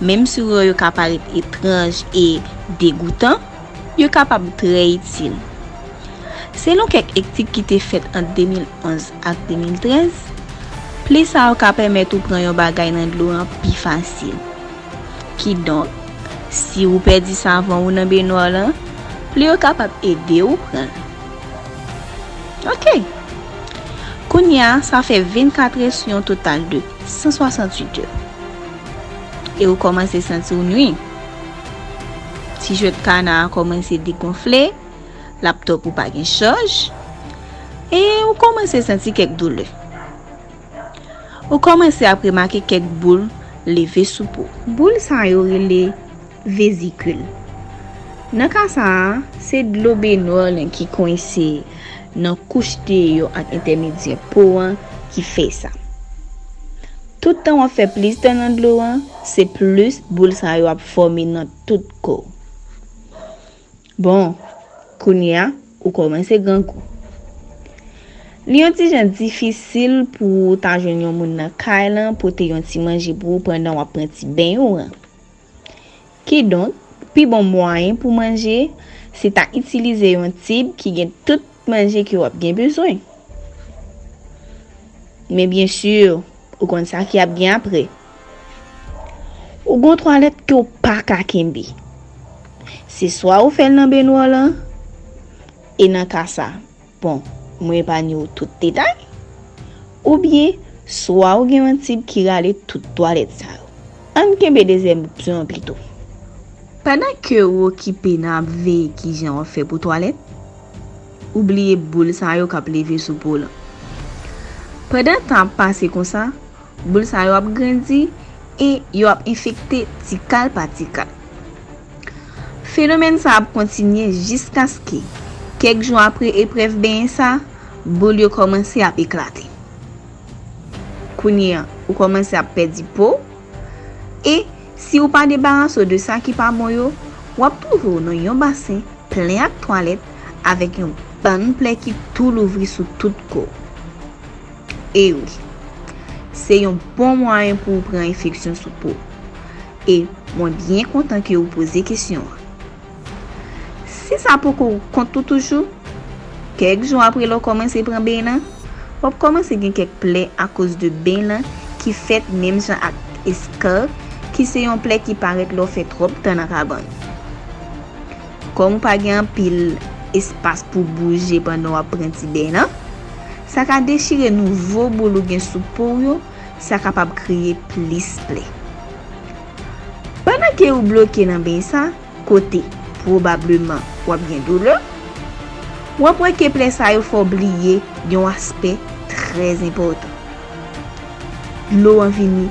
Menm si w wè yo ka parèt etranj e degoutan, yo kapab trè itil. Selon kèk etid ki te fèt ant de mil onz ak de mil trèz, pli sa yo ka pèmèt ou pran yon bagay nan dlo an pi fasil. Kidonk, si ou pèdi savon ou nan benwa w lan, pli yo kapab ede ou pran l. Oke. Kounye a, sa fè vennkat è sou yon total de san swasantuit è. E ou kòmanse santi w nwi. Ti jwèt kana a kòmanse degonfle, laptòp ou pa gen chaj, e ou kòmanse santi kèk doulè. Ou kòmanse ap remake kèk boul leve sou po. Boul sa yo rele vezikil. Nan ka sa a, se dlo benwa lan ki kwense nan kouch dèyè ak entèmedyè po an ki fè sa. Tout tan w ap fè plis tan nan dlo an, se plis boul sa yo ap fòme nan tout kò w. Bon, kounye a, ou kòmanse grangou. Li yon ti jan difisil pou w ta jwenn yon moun nan kay lan pote yon ti manje pou ou pandan w ap pran ti beny ou an. Kidonk, pi bon mwayen pou manje, se ta itilize yon tib ki gen tout manje ke w ap gen bezwen. Men byen si, ou konn sa ki ap gen apre. Ou gon twalèt ke w pa ka kenbe. Se swa ou fè l nan benwa lan, e nan ka sa, bon, mwen epanye w tout detay, oubyen swa ou gen yon tib ki rale tout twalèt sa yo. Ann kenbe dezyèm opsyon an pito. Pandan ke w okipe nan ap veye kijan w ap fè pou twalèt, ou bliye boul sa yo k ap leve sou po lan. Pandan tan ap pase konsa, boul sa yo ap grandi e yo ap enfekte tikal pa tikal. Fenomèn sa ap kontinye jiskaske, kèk jou apre eprèv benyen sa, boul yo kòmanse ap eklate. Kounye a, ou kòmanse ap pèdi po w, e si w pa debarase w de sa ki pa bon yo, w ap twouve w nan yon basen plen ak twalèt avèk yon bann plè ki tou louvri sou tout kò w. E wi, se yon bon mwayen pou w pran enfeksyon sou po w. E mwen byen kontan ke w poze kesyon an. Si sa poko kont ou toujou, kèk jou apre lè w kòmanse pran beny lan, w ap kòmanse gen kèk plè akoz de beny lan ki fèt menm jan ak eskar, ki se yon plè ki parèt lè w fè twòp tan nan kabann. Kòm ou pa gen anpil espas pou bouje pandan w ap pran ti beny lan, sa ka dechire nouvo boul ou gen sou po w yo, sa kapab kreye plis plè. Pandan ke ou bloke nan beny sa, kote pwobableman w ap gen doulè, w ap wè ke plè sa yo fè w bliye yon aspè trè enpòtan. Dlo an vini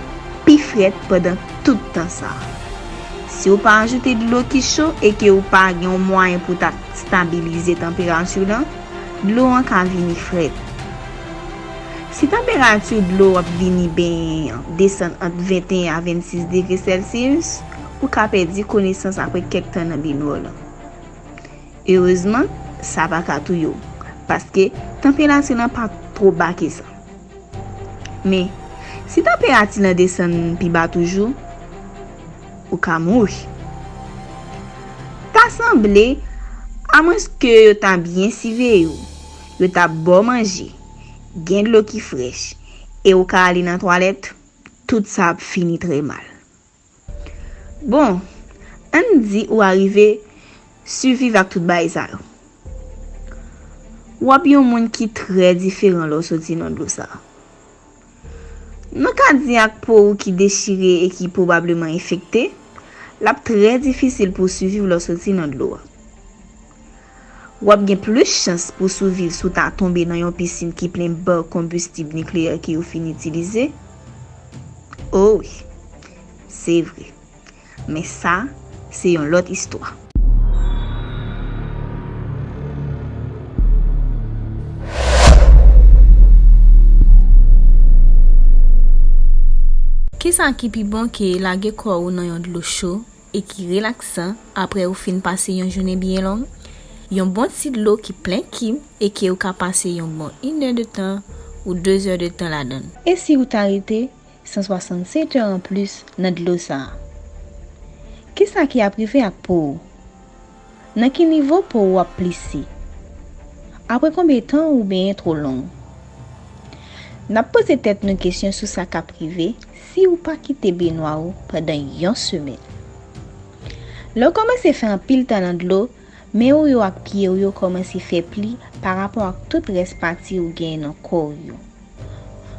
pi frèt pandan tout tan sa a. Si w pa ajoute dlo ki cho e ke w pa gen yon mwayen pou ta stabilize tanperati w lan, dlo an ka vini frèt. Si tanperati dlo w ap vini benyen an desann ant venteyen a vennsis degre Celsius, ou ka pèdi konesans apre kèk tan nan benwa lan. Erezman, sa pa ka touye w, paske tanperati lan pa twò ba ke sa. Men, si tanperati lan desann pi ba toujou, ou ka mouri. Ta sanble, amwenske yo ta byen siveye w, yo ta ba w manje, gen dlo ki frèch, e ou ka ale nan twalèt, tout sa ap fini trè mal. Bon, ann di ou arive siviv ak tout bagay sa yo. W ap yon moun ki trè diferan lè w soti nan dlo sa a. Nou ka di ak po ou ki dechire e ki pwobableman enfekte, l ap trè difisil pou w siviv lè w soti nan dlo a. W ap gen plis chans pou w siviv si w ta tonbe nan yon pisin ki plen ba konbistib nikleyè ke yo fin itilize. O wi, se vre. Men sa, se yon lòt istwa. Kisa ki pi bon ke lage kò ou nan yon dlo cho e ki relaksan apre ou fin pase yon jounen byen long? Yon bon ti dlo ki plen kim e ke ou ka pase yon bon inè de tan ou dezè de tan ladan l. E si ou ta rete san swasannsèt è anplis nan dlo sa a? Kisa ki ap rive ak po ou? Nan ki nivo po ou ap plise? Apre konbyen tan ou benyen twò long? N ap poze tèt nou kesyon sou sa k ap rive si ou pa kite benwa ou pandan yon semèn. Lè w kòmanse fè anpil tan nan dlo, men ou yo ak pye ou yo kòmanse fè pli parapò ak tout rès pati ou genyen nan kò w yo.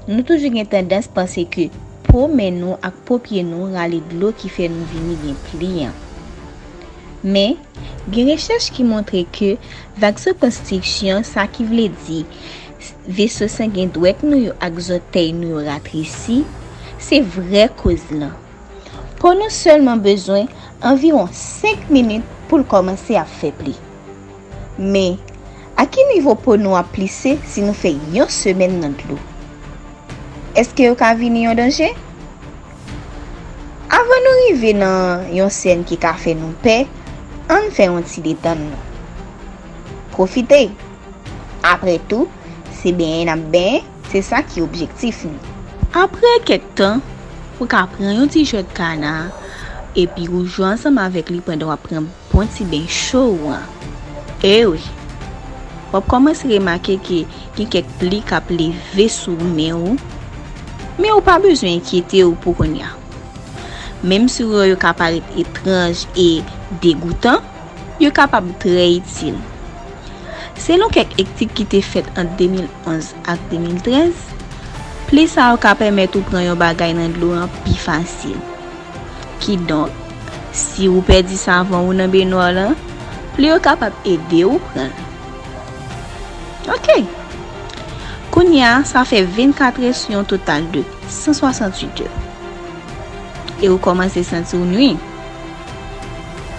Nou toujou gen tandans panse ke po men nou ak po pye nou rale dlo ki fè nou vini gen pli an. Men, gen rechèch ki montre ke vazokonstriksyon, sa ki vle di veso sangen dwèt nou yo ak zòtèy nou yo ratresi, se vrè koz lan. Po nou sèlman bezwen anviwon senk minit pou l kòmanse ap fè pli. Men, a ki nivo po nou ap plise si nou fè yon semèn nan dlo? Èske yo ka vini yon danje? Avan nou rive nan yon sèn ki ka fè nou pè, ann fè yon ti detann nou. Pwofite! Apre tou, se benyen n ap benyen, se sa ki objektif nou. Apre kèk tan, ou ka pran yon ti jwèt kana, epi ou jwe ansanm avèk li pandan w ap pran bon ti ben cho ou an. E wi, w ap kòmanse remake ke gen kèk pli k ap leve sou men ou, men ou pa bezwen enkyete w pou kounye a. Menm si wè yo ka parèt etranj e degoutan, yo kapab trè itil. Selon kèk etid ki te fèt ant de mil onz ak de mil trèz, pli sa yo ka pèmèt ou pran yon bagay nan dlo an pi fasil. Kidonk, si ou pèdi savon ou nan benwa w lan, pli yo kapab ede ou pran l. Ok. Kounye a, sa fè vennkat è sou yon total de san swasanntuit è. E ou kòmanse santi w nwi.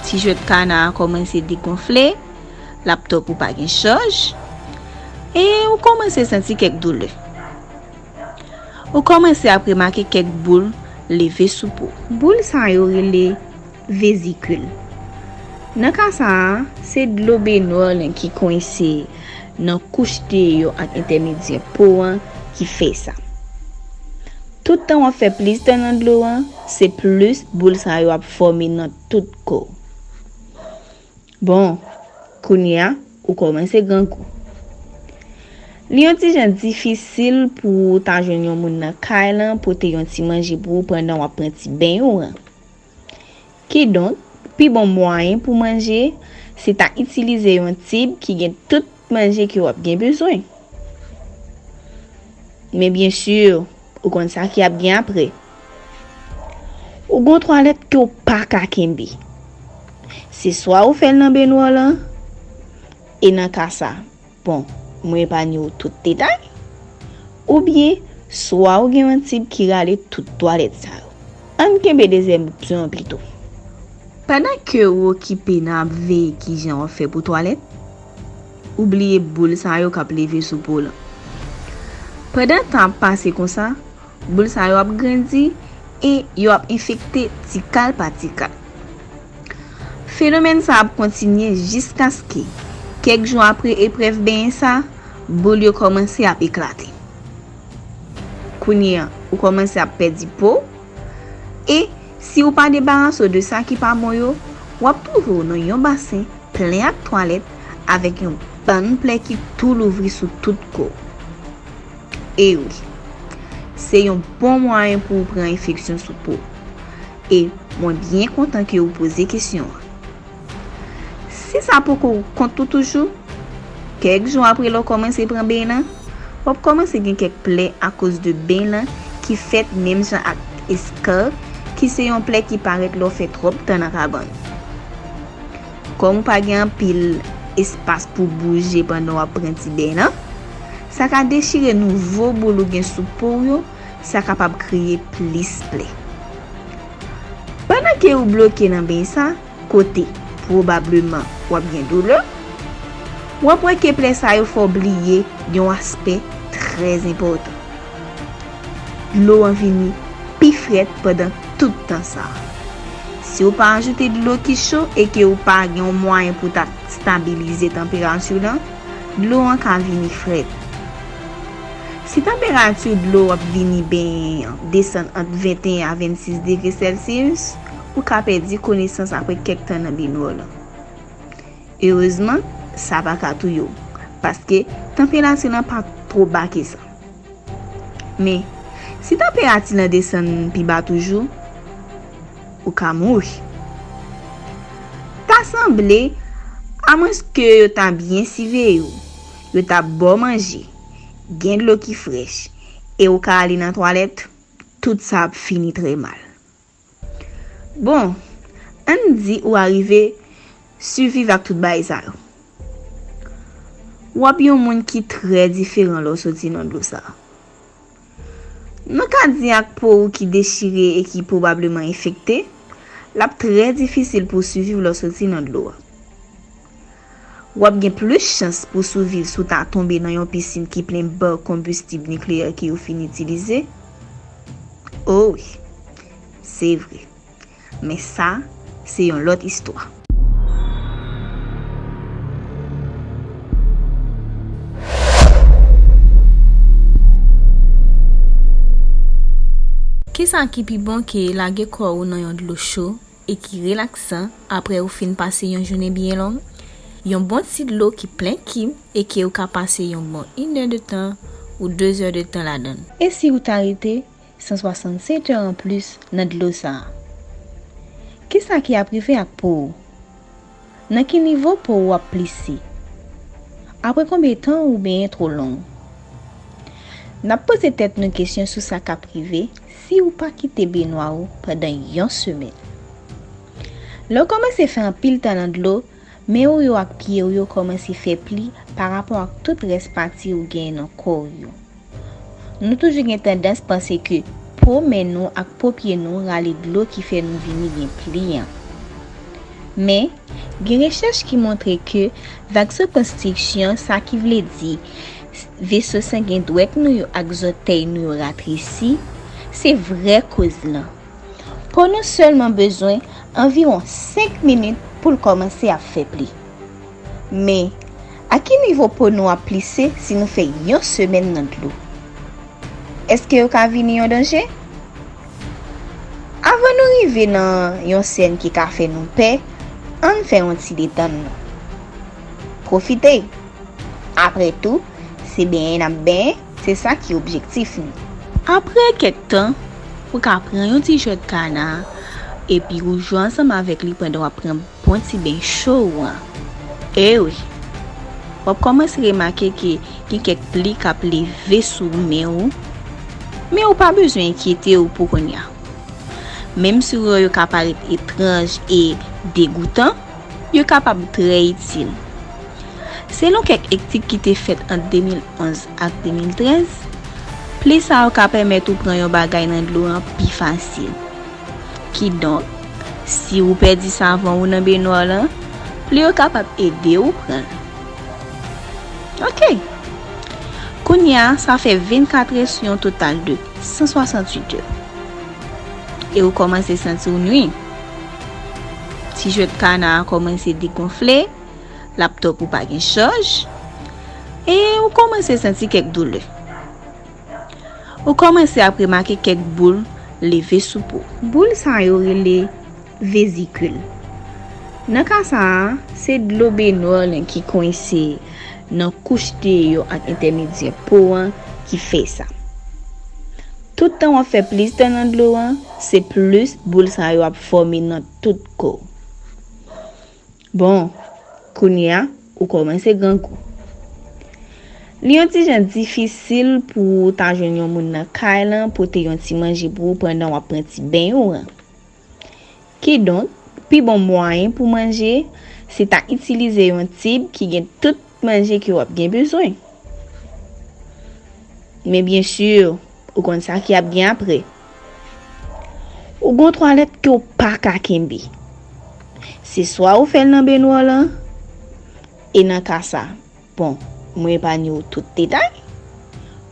Ti jwèt kana a kòmanse degonfle, laptòp ou pa gen chaj, e ou kòmanse santi kèk doulè. Ou kòmanse ap remake kèk boul leve sou po. Boul sa yo rele vezikil. Nan ka sa a, se dlo benwa w lan ki kwense nan kouch deyò ak entèmedyè po an ki fè sa. Tout tan w ap fè plis tan nan dlo an, se plis boul sa yo ap fòme nan tout kò w. Bon, kounye a, ou kòmanse grangou. Li yon ti jan difisil pou w ta jwenn yon moun nan kay lan pote yon ti manje pou ou pandan w ap pran ti beny ou an. Kidonk, pi bon mwayen pou manje, se ta itilize yon tib ki gen tout manje ke w ap gen bezwen. Men byen si, ou konn sa ki ap gen apre. Ou gon twalèt ke w pa ka kenbe. Se swa ou fè l nan benwa w lan, e nan ka sa, bon, mwen epanye w tout detay, oubyen swa ou gen yon tib ki rale tout twalèt sa yo. Ann kenbe dezyèm opsyon an pito. Pandan ke w okipe nan ap veye kijan w ap fè pou twalèt, ou bliye boul sa yo k ap leve sou po w lan. Pandan tan ap pase konsa, boul sa yo ap grandi e yo ap enfekte tikal pa tikal. Fenomèn sa ap kontinye jiskaske, kèk jou apre eprèv benyen sa, boul yo kòmanse ap eklate. Kounye a, ou kòmanse ap pèdi po, e si ou pa debarase w de sa ki pa bon yo, w ap twouve w nan yon basen plen ak twalèt avèk yon bann plè ki tou louvri sou tout kò w. E wi, se yon bon mwayen pou w pran enfeksyon sou po. E mwen byen kontan ke w poze kesyon an. Si sa poko kont ou toujou, kèk jou apre lè w kòmanse pran beny lan, w ap kòmanse gen kèk plè akoz de beny lan ki fèt menm jan ak eskar, ki se yon plè ki parèt lè w fè twòp tan nan kabann. Kòm ou pa gen anpil espas pou bouje pandan w ap pran ti beny lan, sa ka dechire nouvo boul ou gen sou po w yo, sa kapab kreye plis plè. Pandan ke ou bloke nan beny sa, kote pwobableman w ap gen doulè, w ap wè ke plè sa yo fè w bliye yon aspè trè enpòtan. Dlo an vini pi frèt pandan tout tan sa a. Si w pa ajoute dlo ki cho e ke w pa gen yon mwayen pou ta stabilize tanperati w lan, dlo an ka vini frèt. Si tanperati dlo w ap vini benyen an desann ant venteyen a vennsis degre Celsius, ou ka pèdi konesans apre kèk tan nan benwa w lan. Erezman, sa pa ka touye w, paske tanperati lan pa twò ba ke sa. Men, si tanperati lan desann pi ba toujou, ou ka mouri. Ta sanble, amwenske yo ta byen siveye w, yo ta ba w manje, gen dlo ki frèch, e ou ka ale nan twalèt, tout sa ap fini trè mal. Bon, ann di ou arive siviv ak tout bagay sa yo. W ap yon moun ki trè diferan lè w soti nan dlo sa a. Nou ka di ak po ou ki dechire e ki pwobableman enfekte, L ap trè difisil pou w siviv lè w soti nan dlo a. W ap gen plis chans pou w siviv si w ta tonbe nan yon pisin ki plen bak konbistib nikleyè ke yo fin itilize. O wi, se vre. Men sa, se yon lòt istwa. Kisa ki pi bon ke lage kò ou nan yon dlo cho e ki relaksan apre ou fin pase yon jounen byen long? Yon bon ti dlo ki plen kib e ke ou ka pase yon bon inè de tan ou dezè de tan ladan l. E si ou ta rete san swasannsèt è anplis nan dlo sa a? Kisa ki ap rive ak po ou? Nan ki nivo po ou ap plise? Apre konbyen tan ou benyen twò long? N ap poze tèt nou kesyon sou sa k ap rive si ou pa kite benwa ou pandan yon semèn. Lè w kòmanse fè anpil tan nan dlo, men ou yo ak pye ou yo kòmanse fè pli parapò ak tout rès pati ou genyen nan kò w yo. Nou toujou gen tandans panse ke po men nou ak po pye nou rale dlo ki fè nou vini gen pli an. Men, gen rechèch ki montre ke vazokonstriksyon, sa ki vle di veso sangen dwèt nou yo ak zòtèy nou yo ratresi, se vrè koz lan. Po nou sèlman bezwen anviwon senk minit pou l kòmanse ap fè pli. Men, a ki nivo po nou ap plise si nou fè yon semèn nan dlo? Èske yo ka vini yon danje? Avan nou rive nan yon sèn ki ka fè nou pè, ann fè yon ti detann nou. Pwofite! Apre tou, se benyen n ap benyen, se sa ki objektif nou. Apre kèk tan, ou ka pran yon ti jwèt kana, epi ou jwe ansanm avèk li pandan w ap pran bon ti beny cho ou an. E wi, w ap kòmanse remake ke gen kèk pli k ap leve sou men ou, men ou pa bezwen enkyete w pou kounye a. Menm si yo ka parèt etranj e degoutan, yo kapab trè itil. Selon kèk etid ki te fèt ant de mil onz ak de mil trèz, pli sa yo ka pèmèt ou pran yon bagay nan dlo an pi fasil. Kidonk, si ou pèdi savon ou nan benwa w lan, pli yo kapab ede ou pran l. Oke. Kounye a, sa fè vennkat è sou yon total de san swasantuit è. E ou kòmanse santi w nwi. Ti jwèt kana a kòmanse degonfle, laptòp ou pa gen chaj, e ou kòmanse santi kèk doulè. Ou kòmanse ap remake kèk boul leve sou po. Boul sa yo rele vezikil. Nan ka sa a, se dlo benwa w lan ki kwense nan kouch deyò ak entèmedyè po an ki fè sa. Tout tan w ap fè plis tan nan dlo an, se plis boul sa yo ap fòme nan tout kò w. Bon, kounye a, ou kòmanse grangou. Li yon ti jan difisil pou w ta jwenn yon moun nan kay lan pote yon ti manje pou ou pandan w ap pran ti beny ou an. Kidonk, pi bon mwayen pou manje, se ta itilize yon tib ki gen tout manje ke w ap gen bezwen. Men byen si, ou konn sa ki ap gen apre. Ou gon twalèt ke w pa ka kenbe. Se swa ou fè l nan benwa w lan, e nan ka sa, bon, mwen epanye w tout detay,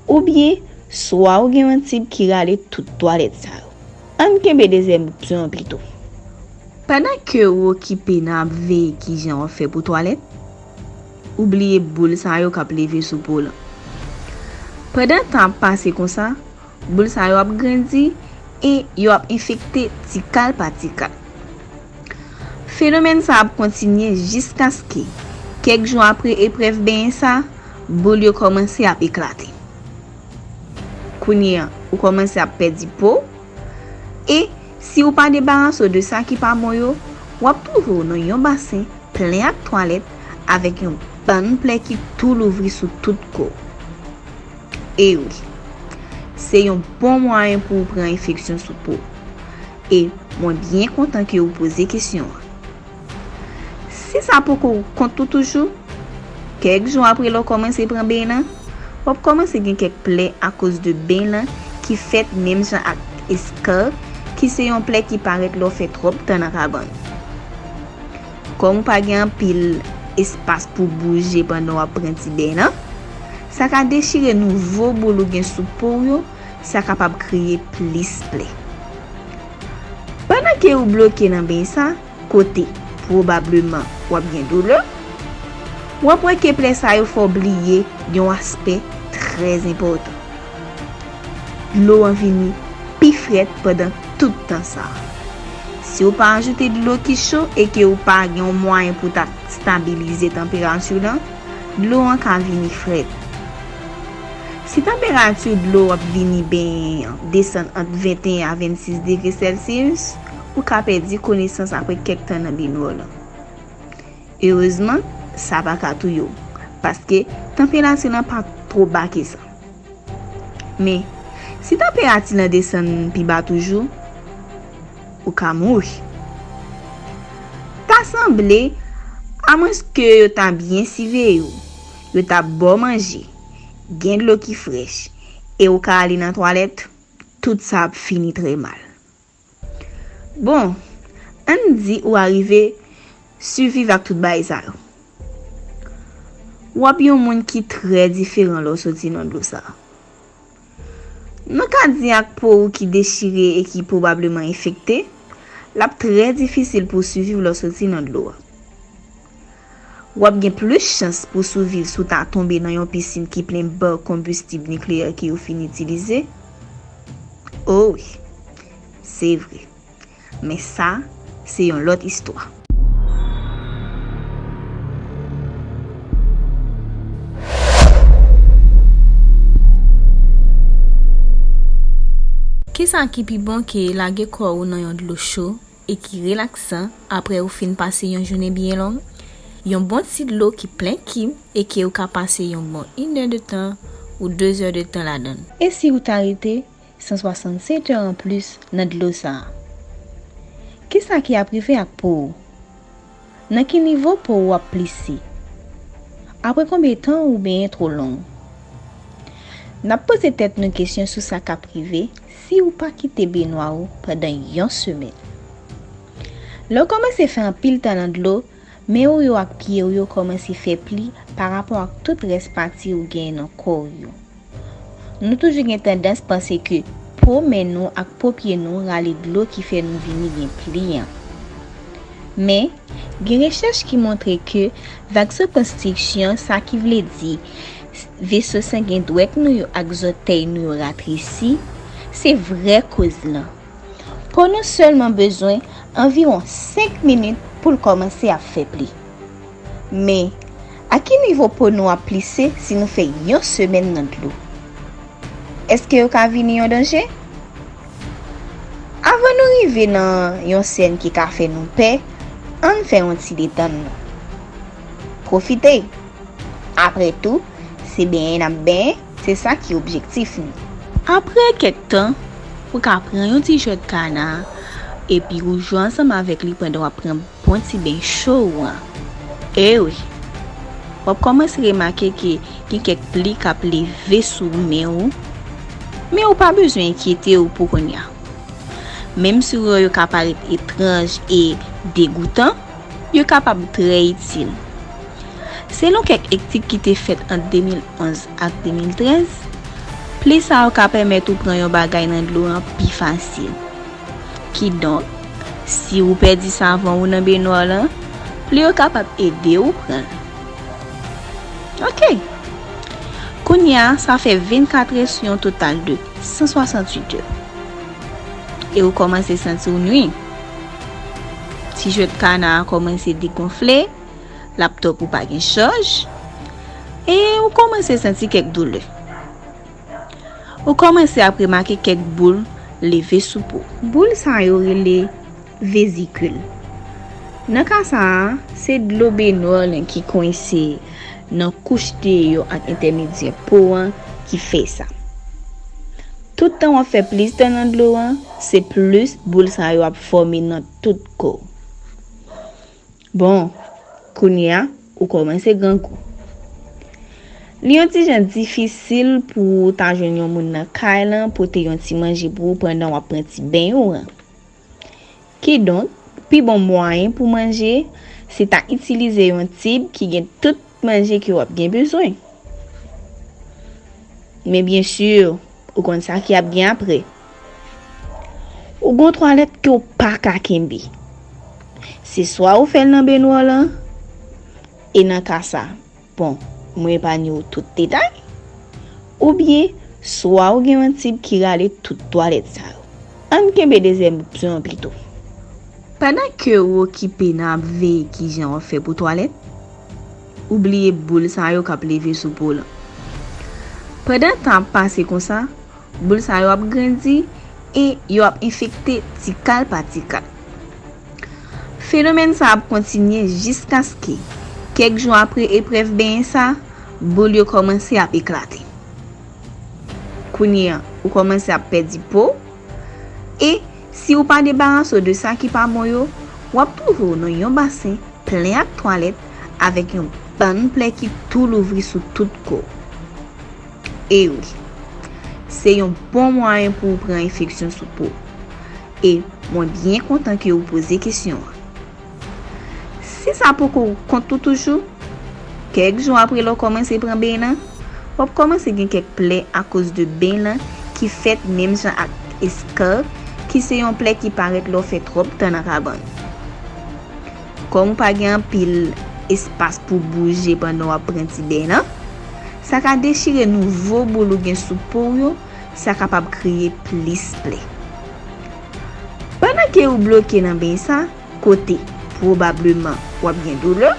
oubyen swa ou gen yon tib ki rale tout twalèt sa yo. Ann kenbe dezyèm opsyon an pito. Pandan ke ou okipe nan ap veye kijan w ap fè pou twalèt, ou bliye boul sa yo k ap leve sou po w lan. Pandan tan ap pase konsa, boul sa yo ap grandi e yo ap enfekte ti kal pa ti kal. Fenomèn sa ap kontinye jiskaske, kèk jou apre eprèv benyen sa, boul yo kòmanse ap eklate. Kounye a, ou kòmanse ap pèdi po, e si ou pa debarase w de sa ki pa bon yo, w ap twouve w nan yon basen plen ak twalèt avèk yon bann plè ki tou louvri sou tout kò w. E wi, se yon bon mwayen pou w pran enfeksyon sou po. E mwen byen kontan ke ou poze kesyon an. Si sa poko kont ou toujou, kèk jou apre lè w kòmanse pran beny lan, w ap kòmanse gen kèk plè akoz de beny lan ki fèt menm jan ak eskar ki se yon plè ki parèt lè w fè twòp tan nan kabann. Kòm ou pa gen anpil espas pou bouje pandan w ap pran ti beny nan, sa ka dechire nouvo boul ou gen sou po w yo, sa kapab kreye plis plè. Pandan ke ou bloke nan beny sa, kote pwobableman w ap gen doulè, w ap wè ke plè sa yo fè w bliye yon aspè trè enpòtan. Dlo an vini pi frèt pandan tout tan sa a. Si w pa ajoute dlo ki cho e ke w pa gen yon mwayen pou ta stabilize tanperati w lan, dlo an ka vini frèt. Si tanperati dlo w ap vini benyen an desann ant venteyen a vennsis degre Celsius, ou ka pèdi konesans apre kèk tan nan benywè w lan. Erezman, sa pa ka touye w, paske tanperati lan pa twò ba ke sa. Men, si tanperati lan desann pi ba toujou, ou ka mouri. Ta sanble, amwenske yo ta byen siveye w, yo ta ba w manje, gen dlo ki frèch, e ou ka ale nan twalèt, tout sa ap fini trè mal. Bon, ann di ou arive siviv ak tout bagay sa yo. W ap yon moun ki trè diferan lè w soti nan dlo sa a. Nou ka di ak po ou ki dechire e ki pwobableman enfekte, l ap trè difisil pou w siviv lè w soti nan dlo a. W ap gen plis chans pou w siviv si w ta tonbe nan yon pisin ki plen bak konbistib nikleyè ke yo fin itilize. O wi, se vre. Men sa, se yon lòt istwa. Kisa ki pi bon ke lage kò ou nan yon dlo cho e ki relaksan apre ou fin pase yon jounen byen long? Yon bon ti dlo ki plen kim e ke ou ka pase yon bon inè de tan ou dezè de tan ladan l. E si ou ta rete san swasannsèt è anplis nan dlo sa a? Kisa ki ap rive ak po ou? Nan ki nivo po ou ap plise? Apre konbyen tan ou benyen twò long? N ap poze tèt nou kesyon sou sa k ap rive si ou pa kite benwa ou pandan yon semèn. Lè w kòmanse fè anpil tan nan dlo, men ou yo ak pye ou yo kòmanse fè pli parapò ak tout rès pati ou genyen nan kò ou yo. Nou toujou gen tandans panse ke po men nou ak po pye nou rale dlo ki fè nou vini gen pli an. Men, gen rechèch ki montre ke vazokonstriksyon, sa ki vle di veso sangen dwèt nou yo ak zòtèy nou yo ratresi, se vrè koz lan. Po nou sèlman bezwen anviwon senk minit pou l kòmanse ap fè pli. Men, a ki nivo po nou ap plise si nou fè yon semèn nan dlo? Èske yo ka vini yon danje? Avan nou rive nan yon sèn ki ka fè nou pè, ann fè yon ti detann nou. Pwofite! Apre tou, se benyen n ap benyen, se sa ki objektif nou. Apre kèk tan, ou ka pran yon ti jwèt kana, epi ou jwe ansanm avèk li pandan w ap pran bon ti beny cho ou an. E wi, w ap kòmanse remake ke gen kèk pli k ap leve sou men ou, men ou pa bezwen enkyete w pou kounye a. Menm si wè yo ka parèt etranj e degoutan, yo kapab trè itil. Selon kèk etid ki te fèt ant de mil onz ak de mil trèz, pli sa yo ka pèmèt ou pran yon bagay nan dlo an pi fasil. Kidonk, si ou pèdi savon ou nan benwa w lan, pli yo kapab ede ou pran l. Oke. Kounye a, sa fè vennkat è sou yon total de san swasantuit è. E ou kòmanse santi w nwi. Ti jwèt kana a kòmanse degonfle, laptòp ou pa gen chaj, e ou kòmanse santi kèk doulè. Ou kòmanse ap remake kèk boul leve sou po. Boul sa yo rele vezikil. Nan ka sa a, se dlo benwa w lan ki kwense nan kouch deyò ak entèmedyè po an ki fè sa. Tout tan w ap fè plis tan nan dlo an, se plis boul sa yo ap fòme nan tout kò w. Bon, kounye a, ou kòmanse grangou. Li yon ti jan difisil pou w ta jwenn yon moun nan kay lan pote yon ti manje pou ou pandan w ap pran ti beny ou an. Kidonk, pi bon mwayen pou manje, se ta itilize yon tib ki gen tout manje ke w ap gen bezwen. Men byen si, ou konn sa ki ap gen apre. Ou gon twalèt ke w pa ka kenbe. Se swa ou fè l nan benwa w lan, e nan ka sa, bon, mwen epanye w tout detay, oubyen swa ou gen yon tib ki rale tout twalèt sa yo. Ann kenbe dezyèm opsyon an pito. Pandan ke ou okipe nan ap veye kijan w ap fè pou twalèt, ou bliye boul sa yo k ap leve sou po w lan. Pandan tan ap pase konsa, boul sa yo ap grandi e yo ap enfekte tikal pa tikal. Fenomèn sa ap kontinye jiskaske, kèk jou apre eprèv benyen sa, boul yo kòmanse ap eklate. Kounye a, ou kòmanse ap pèdi po w, e si ou pa debarase w de sa ki pa bon yo, w ap twouve w nan yon basen plen ak twalèt avèk yon bann plè ki tou louvri sou tout kò w. E wi, se yon bon mwayen pou w pran enfeksyon sou po w. E mwen byen kontan ke ou poze kesyon an. Si sa poko kont ou toujou, kèk jou apre lè w kòmanse pran beny lan, w ap kòmanse gen kèk plè akoz de beny lan ki fèt menm jan ak eskar, ki se yon plè ki parèt lè w fè twòp tan nan kabann. Kòm ou pa gen anpil espas pou bouje pandan w ap pran ti beny lan, sa ka dechire nouvo boul ou gen sou po w yo, sa kapab kreye plis plè. Pandan ke ou bloke nan beny sa, kote pwobableman w ap gen doulè,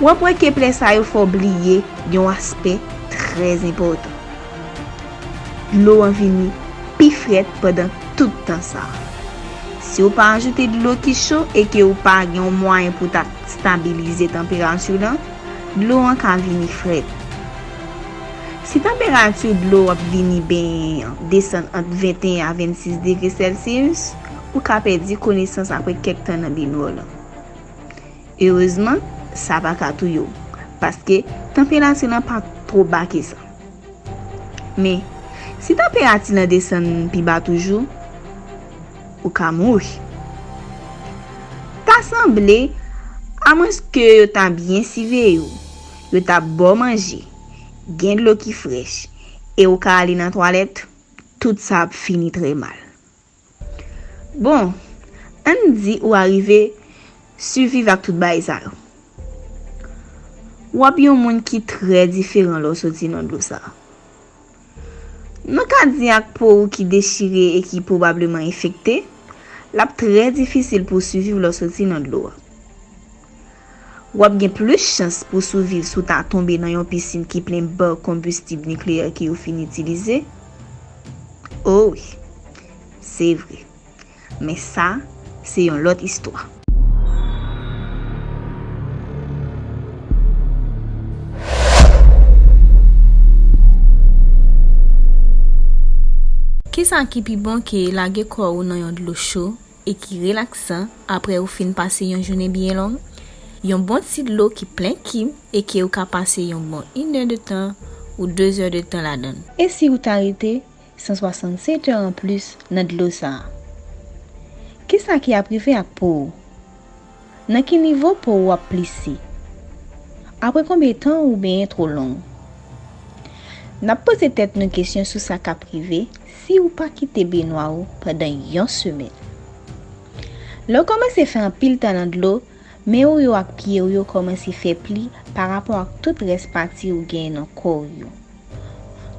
w ap wè ke plè sa yo fè w bliye yon aspè trè enpòtan. Dlo an vini pi frèt pandan tout tan sa a. Si w pa ajoute dlo ki cho e ke w pa gen yon mwayen pou ta stabilize tanperati w lan, dlo an ka vini frèt. Si tanperati dlo w ap vini benyen an desann ant venteyen a vennsis degre Celsius, ou ka pèdi konesans apre kèk tan nan benwa w lan. Erezman, sa pa ka touye w, paske tanperati lan pa twò ba ke sa. Men, si tanperati lan desann pi ba toujou, ou ka mouri. Ta sanble, amwenske yo ta byen siveye w, yo ta ba w manje, gen dlo ki frèch, e ou ka ale nan twalèt, tout sa ap fini trè mal. Bon, ann di ou arive siviv ak tout bagay sa yo. W ap yon moun ki trè diferan lè w soti nan dlo sa a. Nou ka di ak po ou ki dechire e ki pwobableman enfekte, l ap trè difisil pou w siviv lè w soti nan dlo a. W ap gen plis chans pou w siviv si w ta tonbe nan yon pisin ki plen ba konbistib nikleyè ke yo fin itilize. O wi, se vre. Men sa, se yon lòt istwa. Kisa ki pi bon ke lage kò ou nan yon dlo cho e ki relaksan apre ou fin pase yon jounen byen long? Yon bon ti dlo ki plen kim e ke ou ka pase yon bon inè de tan ou dezè de tan ladan l. E si ou ta rete san swasannsèt è anplis nan dlo sa a? Kisa ki ap rive ak po ou? Nan ki nivo po ou ap plise? Apre konbyen tan ou benyen twò long? N ap poze tèt nou kesyon sou sa k ap rive si ou pa kite benwa ou pandan yon semèn. Lè w kòmanse fè anpil tan nan dlo, men w yo ak pye w yo kòmanse fè pli parapò ak tout rès pati ou genyen nan kò w yo.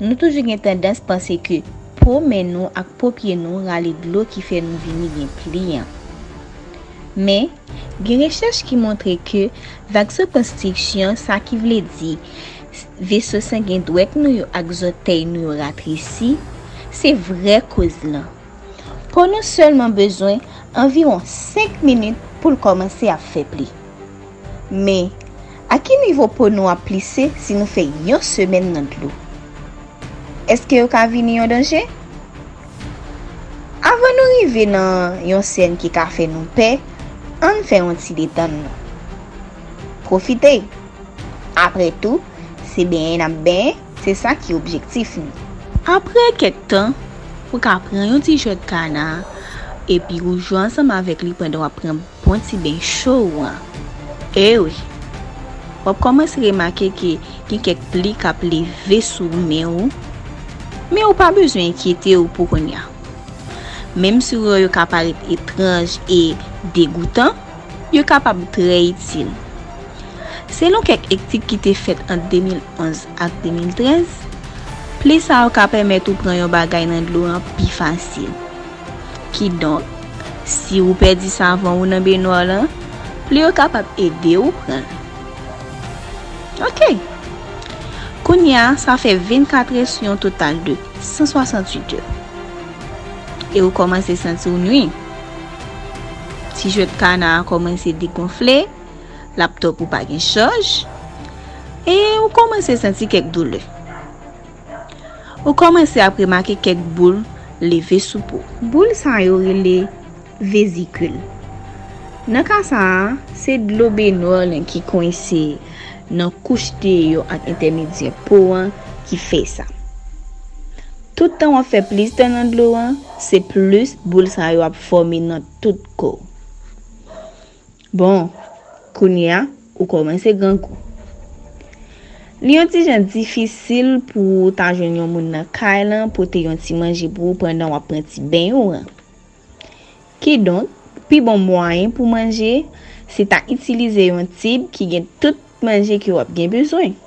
Nou toujou gen tandans panse ke po men nou ak po pye nou rale dlo ki fè nou vini gen pli an. Men, gen rechèch ki montre ke vazokonstriksyon, sa ki vle di veso sangen dwèt nou yo ak zòtèy nou yo ratresi, se vrè koz lan. Po nou sèlman bezwen anviwon senk minit pou l kòmanse ap fè pli. Men, a ki nivo po nou ap plise si nou fè yon semèn nan dlo? Èske yo ka vini yon danje? Avan nou rive nan yon sèn ki ka fè nou pè, ann fè yon ti detann nou. Pwofite! Apre tou, se benyen n ap benyen, se sa ki objektif nou. Apre kèk tan, ou ka pran yon ti jwèt kana, epi ou jwe ansanm avèk li pandan w ap pran bon ti ben cho ou an. E wi, w ap kòmanse remake ke gen kèk pli k ap leve sou men ou, men ou pa bezwen enkyete w pou kounye a. Menm si wè yo ka parèt etranj e degoutan, yo kapab trè itil. Selon kèk etid ki te fèt ant de mil onz ak de mil trèz, pli sa yo ka pèmèt ou pran yon bagay nan dlo an pi fasil. Kidonk, si ou pèdi savon ou nan benwa w lan, pli yo kapab ede ou pran l. Oke. Kounye a, sa fè vennkat è sou yon total de san swasanntuit è. E ou kòmanse santi w nwi. Ti jwèt kana a kòmanse degonfle, laptòp ou pa gen chaj, e ou kòmanse santi kèk doulè. Ou kòmanse ap remake kèk boul leve sou po. Boul sa yo rele vezikil. Nan ka sa a, se dlo benwa w lan ki kwense nan kouch deyò ak entèmedyè po an ki fè sa. Tout tan w ap fè plis tan nan dlo an, se plis boul sa yo ap fòme nan tout kò w. Bon, kounye a, ou kòmanse grangou. Li yon ti jan difisil pou w ta jwenn yon moun nan kay lan pote yon ti manje pou ou pandan w ap pran ti beny ou an. Kidonk, pi bon mwayen pou manje, se ta itilize yon tib ki gen tout manje ke w ap gen bezwen.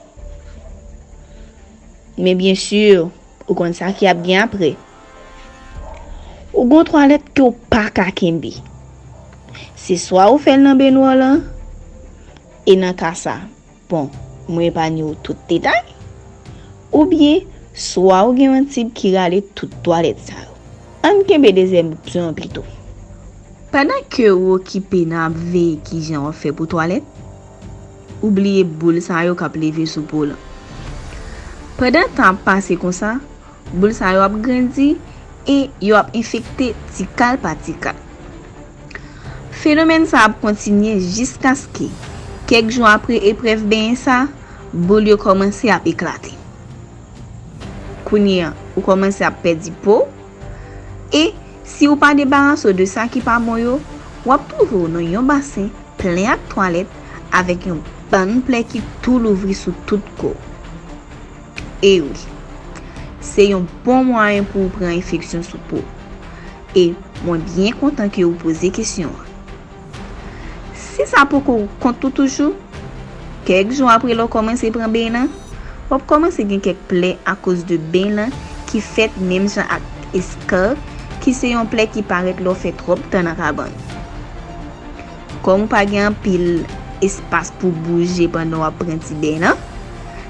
Men byen si, ou konn sa ki ap gen apre. Ou gon twalèt ke w pa ka kenbe. Se swa ou fè l nan benwa w lan, e nan ka sa, bon, mwen epanye w tout detay, oubyen swa ou gen yon tib ki rale tout twalèt sa yo. Ann kenbe dezyèm opsyon an pito. Pandan ke ou okipe nan ap veye kijan w ap fè pou twalèt, ou bliye boul sa yo k ap leve sou po w lan. Pandan tan ap pase konsa, boul sa yo ap grandi e yo ap enfekte ti kal pa ti kal. Fenomèn sa ap kontinye jiskaske, kèk jou apre eprèv benyen sa, boul yo kòmanse ap eklate. Kounye a, ou kòmanse ap pèdi po, e si ou pa debarase w de sa ki pa bon yo, w ap twouve w nan yon basen plen ak twalèt avèk yon bann plè ki tou louvri sou tout kò w. E wi, se yon bon mwayen pou w pran enfeksyon sou po. E mwen byen kontan ke ou poze kesyon an. Si sa poko kont ou toujou, kèk jou apre lè w kòmanse pran beny lan, w ap kòmanse gen kèk plè akoz de beny lan ki fèt menm jan ak eskar, ki se yon plè ki parèt lè w fè twòp tan nan kabann. Kòm ou pa gen anpil espas pou bouje pandan w ap pran ti beny lan,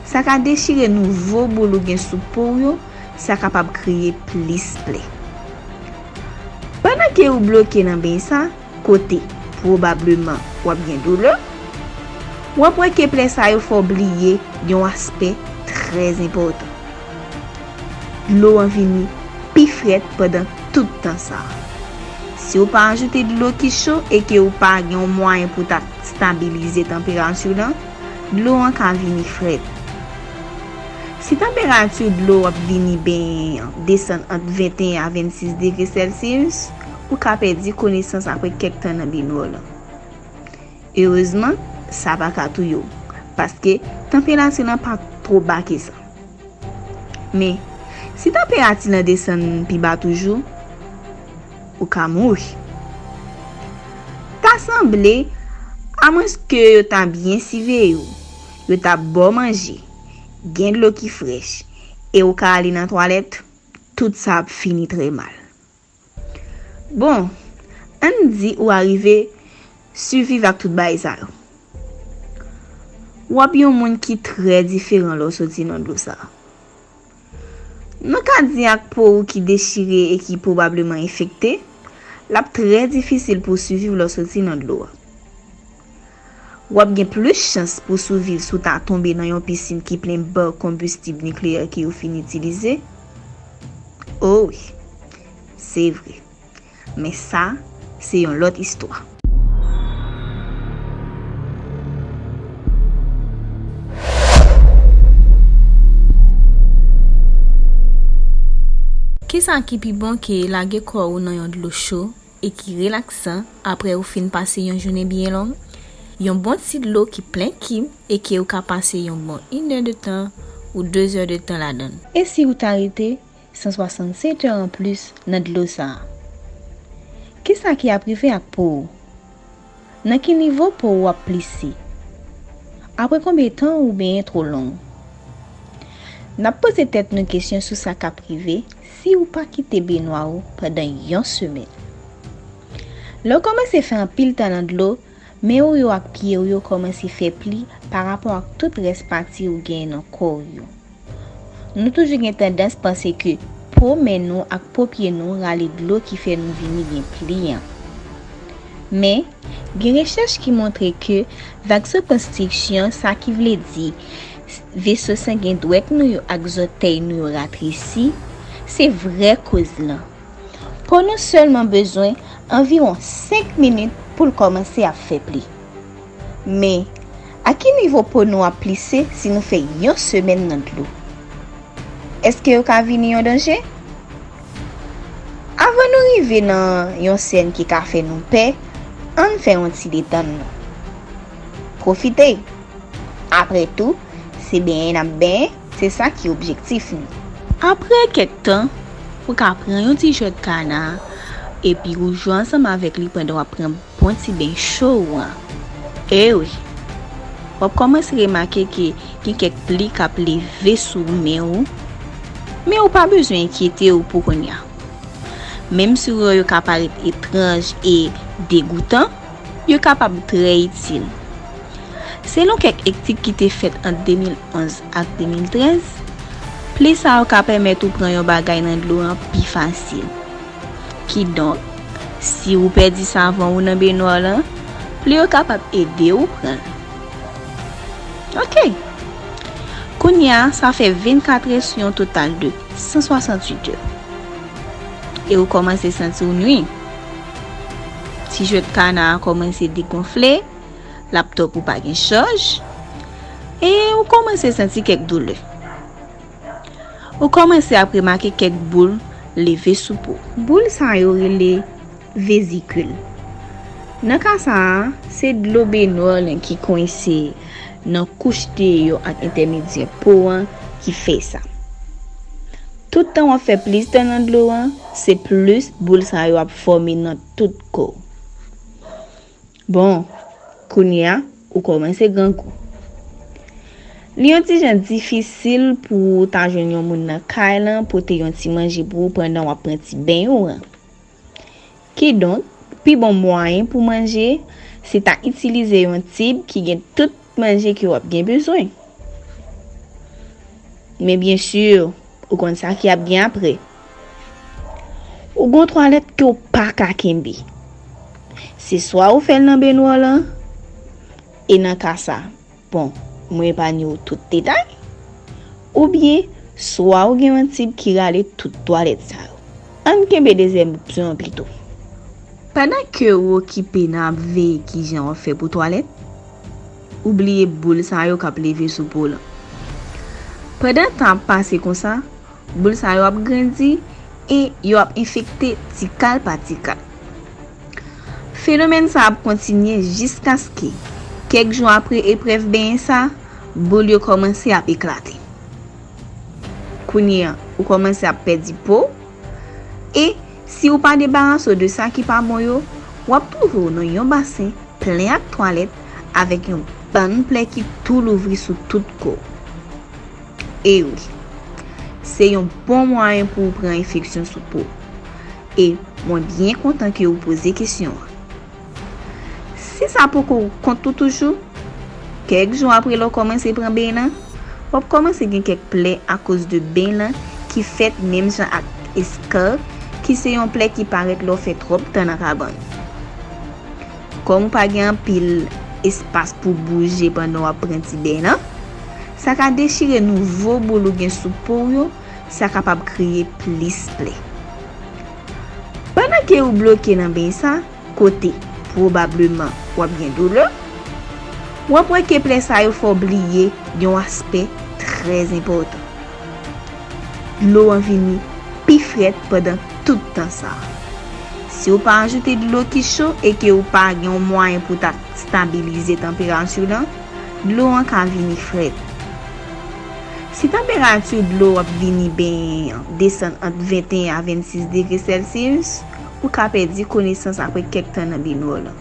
sa ka dechire nouvo boul ou gen sou po w yo, sa kapab kreye plis plè. Pandan ke ou bloke nan beny sa, kote pwobableman w ap gen doulè, w ap wè ke plè sa yo fè w bliye yon aspè trè enpòtan. Dlo an vini pi frèt pandan tout tan sa a. Si w pa ajoute dlo ki cho e ke w pa gen yon mwayen pou ta stabilize tanperati w lan, dlo an ka vini frèt. Si tanperati dlo w ap vini benyen an desann ant venteyen a vennsis degre Celsius, ou ka pèdi konesans apre kèk tan nan benwa w lan. Erezman, sa pa ka touye w, paske tanperati lan pa twò ba ke sa. Men, si tanperati lan desann pi ba toujou, ou ka mouri. Ta sanble, amwenske yo ta byen siveye w, yo ta ba w manje, gen dlo ki frèch, e ou ka ale nan twalèt, tout sa ap fini trè mal. Bon, ann di ou arive siviv ak tout bagay sa yo. W ap yon moun ki trè diferan lè w soti nan dlo sa a. Nou ka di ak po ou ki dechire e ki pwobableman enfekte, l ap trè difisil pou w siviv lè w soti nan dlo a. W ap gen plis chans pou w siviv si w ta tonbe nan yon pisin ki plen ba konbistib nikleyè ke yo fin itilize. O wi, se vre. Men sa, se yon lòt istwa. Kisa ki pi bon ke lage kò ou nan yon dlo cho e ki relaksan apre ou fin pase yon jounen byen long? Yon bon ti dlo ki plen kib e ke ou ka pase yon bon inè de tan ou dezè de tan ladan l. E si ou ta rete san swasannsèt è anplis nan dlo sa a? Kisa ki ap rive ak po ou? Nan ki nivo po ou ap plise? Apre konbyen tan ou benyen twò long? N ap poze tèt nou kesyon sou sa k ap rive si ou pa kite benwa ou pandan yon semèn. Lè w kòmanse fè anpil tan nan dlo, men w yo ak pye w yo kòmanse fè pli parapò ak tout rès pati ou genyen nan kò w yo. Nou toujou gen tandans panse ke po men nou ak po pye nou rale dlo ki fè nou vini gen pli an. Men, gen rechèch ki montre ke vazokonstriksyon, sa ki vle di veso sangen dwèt nou yo ak zòtèy nou yo ratresi, se vrè koz lan. Po nou sèlman bezwen anviwon senk minit pou l kòmanse ap fè pli. Men, a ki nivo po nou ap plise si nou fè yon semèn nan dlo? Èske yo ka vini yon danje? Avan nou rive nan yon sèn ki ka fè nou pè, ann fè yon ti detann nou. Pwofite! Apre tou, se benyen n ap benyen, se sa ki objektif nou. Apre kèk tan, ou ka pran yon ti jwèt kana, epi ou jwe ansanm avèk li pandan w ap pran bon ti ben cho ou an. E wi, w ap kòmanse remake ke gen kèk pli k ap leve sou men ou, men ou pa bezwen enkyete w pou kounye a. Menm si w wè yo ka parèt etranj e degoutan, yo kapab trè itil. Selon kèk etid ki te fèt ant de mil onz ak de mil trèz, pli sa yo ka pèmèt ou pran yon bagay nan dlo an pi fasil. Kidonk, si ou pèdi savon ou nan benwa w lan, pli yo kapab ede ou pran l. Oke. Kounye a, sa fè vennkat è sou yon total de san swasantuit è. E ou kòmanse santi w nwi. Ti jwèt kana a kòmanse degonfle, laptòp ou pa gen chaj, e ou kòmanse santi kèk doulè. Ou kòmanse ap remake kèk boul leve sou po. Boul sa yo rele vezikil. Nan ka sa a, se dlo benwa w lan ki kwense nan kouch deyò ak entèmedyè po an ki fè sa. Tout tan w ap fè plis tan nan dlo an, se plis boul sa yo ap fòme nan tout kò w. Bon, kounye a, ou kòmanse grangou. Li yon ti jan difisil pou w ta jwenn yon moun nan kay lan pote yon ti manje pou ou pandan w ap pran ti beny ou an. Kidonk, pi bon mwayen pou manje, se ta itilize yon tib ki gen tout manje ke w ap gen bezwen. Men byen si, ou konn sa ki ap gen apre. Ou gon twalèt ke w pa ka kenbe. Se swa ou fè l nan benwa w lan, e nan ka sa, bon, mwen epanye w tout detay, oubyen swa ou gen yon tib ki rale tout twalèt sa yo. Ann kenbe dezyèm opsyon an pito. Pandan ke ou okipe nan ap veye kijan w ap fè pou twalèt, ou bliye boul sa yo k ap leve sou po w lan. Pandan tan ap pase konsa, boul sa yo ap grandi e yo ap enfekte tikal pa tikal. Fenomèn sa ap kontinye jiskaske, kèk jou apre eprèv benyen sa, boul yo kòmanse ap eklate. Kounye a, ou kòmanse ap pèdi po, e si ou pa debarase w de sa ki pa bon yo, w ap twouve w nan yon basen plen ak twalèt avèk yon bann plè ki tou louvri sou tout kò w. E wi, se yon bon mwayen pou w pran enfeksyon sou po. E mwen byen kontan ke ou poze kesyon an. Si sa poko kont ou toujou, kèk jou apre lè w kòmanse pran beny lan, w ap kòmanse gen kèk plè akoz de beny lan ki fèt menm jan ak eskar, ki se yon plè ki parèt lè w fè twòp tan nan kabann. Kòm ou pa gen anpil espas pou bouje pandan w ap pran ti beny lan, sa ka dechire nouvo boul ou gen sou po w yo, sa kapab kreye plis plè. Pandan ke ou bloke nan beny sa, kote pwobableman w ap gen doulè, w ap wè ke plè sa yo fè w bliye yon aspè trè enpòtan. Dlo an vini pi frèt pandan tout tan sa a. Si w pa ajoute dlo ki cho e ke w pa gen yon mwayen pou ta stabilize tanperati w lan, dlo an ka vini frèt. Si tanperati dlo w ap vini benyen an desann ant venteyen a vennsis degre Celsius, ou ka pèdi konesans apre kèk tan nan benwa w lan.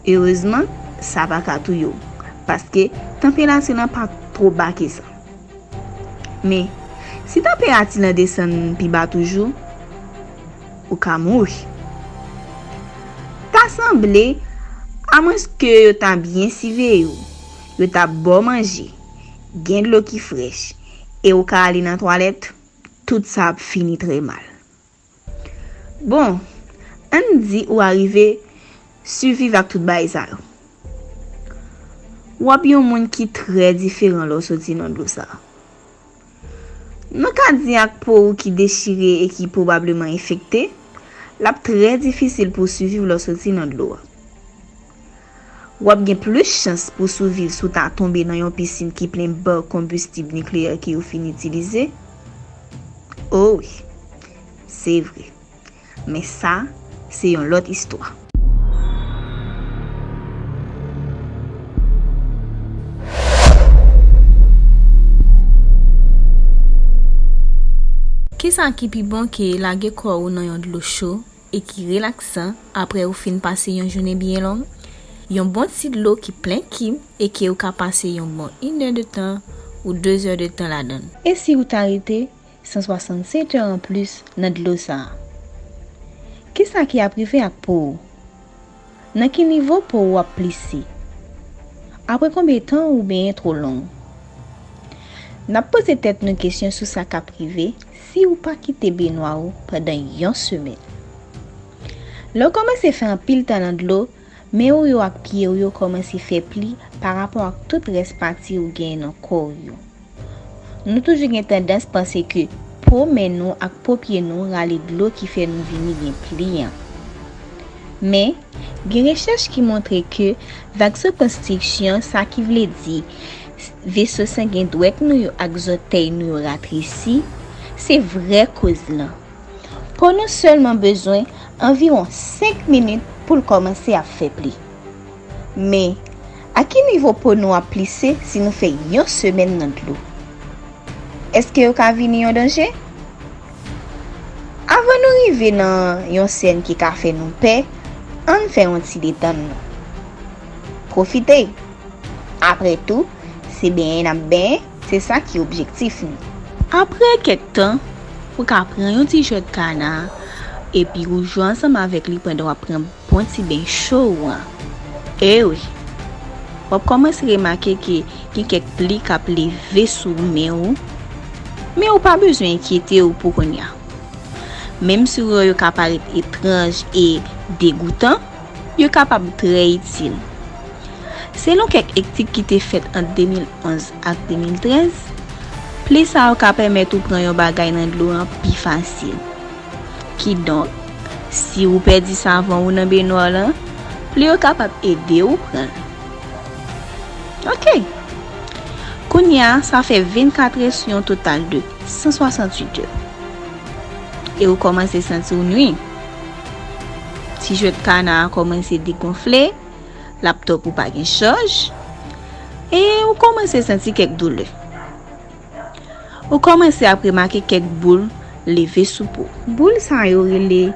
Erezman, sa pa ka touye w, paske tanperati w lan pa twò ba ke sa. Men, si tanperati w lan desann pi ba toujou, ou ka mouri. Ta sanble, amwenske yo ta byen siveye w, yo ta ba w manje, gen dlo ki frèch, e ou ka ale nan twalèt, tout sa ap fini trè mal. Bon, ann di ou arive siviv ak tout bagay sa yo. W ap yon moun ki trè diferan lè w soti nan dlo sa a. Nou ka di ak po ou ki dechire e ki pwobableman enfekte, l ap trè difisil pou w siviv lè w soti nan dlo a. W ap gen plis chans pou w siviv si w ta tonbe nan yon pisin ki plen bak konbistib nikleyè ke yo fin itilize. O wi, se vre. Men sa, se yon lòt istwa. Kisa ki pi bon ke lage kò ou nan yon dlo cho e ki relaksan apre ou fin pase yon jounen byen long? Yon bon ti dlo ki plen kib e ke ou ka pase yon bon inè de tan ou dezè de tan ladan l. E si ou ta rete san swasannsèt è anplis nan dlo sa a? Kisa ki ap rive ak po ou? Nan ki nivo po ou ap plise? Apre konbyen tan ou benyen twò long? N ap poze tèt nou kesyon sou sa k ap rive si ou pa kite benwa ou pandan yon semèn. Lè w kòmanse fè anpil tan nan dlo, men ou yo ak pye ou yo kòmanse fè pli parapò ak tout rès pati ou genyen nan kò w yo. Nou toujou gen tandans panse ke po men nou ak po pye nou rale dlo ki fè nou vini gen pli an. Men, gen rechèch ki montre ke vazokonstriksyon, sa ki vle di veso sangen dwèt nou yo ak zòtèy nou yo ratresi, se vrè koz lan. Po nou sèlman bezwen anviwon senk minit pou l kòmanse ap fè pli. Men, a ki nivo po nou ap plise si nou fè yon semèn nan dlo? Èske yo ka vini yon danje? Avan nou rive nan yon sèn ki ka fè nou pè, ann fè yon ti detann nou. Pwofite! Apre tou, se benyen n ap benyen, se sa ki objektif nou. Apre kèk tan, ou ka pran yon ti jwèt kana, epi ou jwe ansanm avèk li pandan w ap pran bon ti ben cho ou an. E wi, w ap kòmanse remake ke gen kèk pli k ap leve sou men ou, men ou pa bezwen enkyete w pou kounye a. Menm si yo ka parèt etranj e degoutan, yo kapab trè itil. Selon kèk etid ki te fèt ant de mil onz ak de mil trèz, pli sa yo ka pèmèt ou pran yon bagay nan dlo an pi fasil. Kidonk, si ou pèdi savon ou nan benwa w lan, pli yo kapab ede ou pran l. Oke. Kounye a, sa fè vennkat è sou yon total de san swasantuit è. E ou kòmanse santi w nwi. Ti jwèt kana a kòmanse degonfle, laptòp ou pa gen chaj, e ou kòmanse santi kèk doulè. Ou kòmanse ap remake kèk boul leve sou po. Boul sa yo rele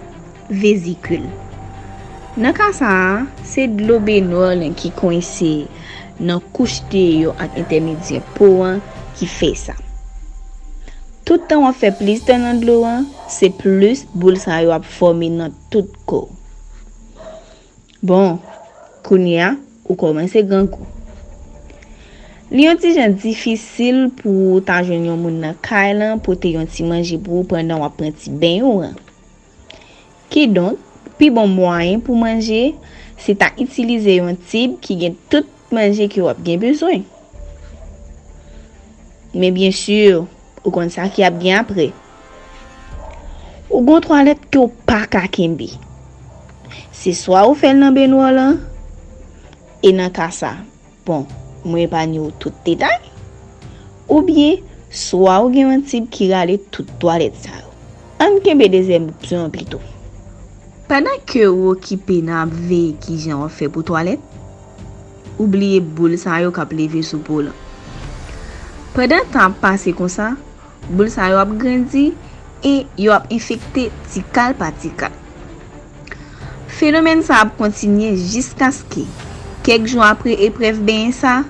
vezikil. Nan ka sa a, se dlo benwa w lan ki kwense nan kouch deyò ak entèmedyè po an ki fè sa. Tout tan w ap fè plis tan nan dlo an, se plis boul sa yo ap fòme nan tout kò w. Bon, kounye a, ou kòmanse grangou. Li yon ti jan difisil pou w ta jwenn yon moun nan kay lan pote yon ti manje pou ou pandan w ap pran ti beny ou an. Kidonk, pi bon mwayen pou manje, se ta itilize yon tib ki gen tout manje ke w ap gen bezwen. Men byen si, ou konn sa ki ap gen apre. Ou gon twalèt ke w pa ka kenbe. Se swa ou fè l nan benwa w lan, e nan ka sa, bon, mwen epanye w tout detay, oubyen swa ou gen yon tib ki rale tout twalèt sa yo. Ann kenbe dezyèm opsyon an pito. Pandan ke ou okipe nan ap veye kijan w ap fè pou twalèt, ou bliye boul sa yo k ap leve sou po w lan. Pandan tan ap pase konsa, boul sa yo ap grandi e yo ap enfekte tikal pa tikal. Fenomèn sa ap kontinye jiskaske, kèk jou apre eprèv benyen sa,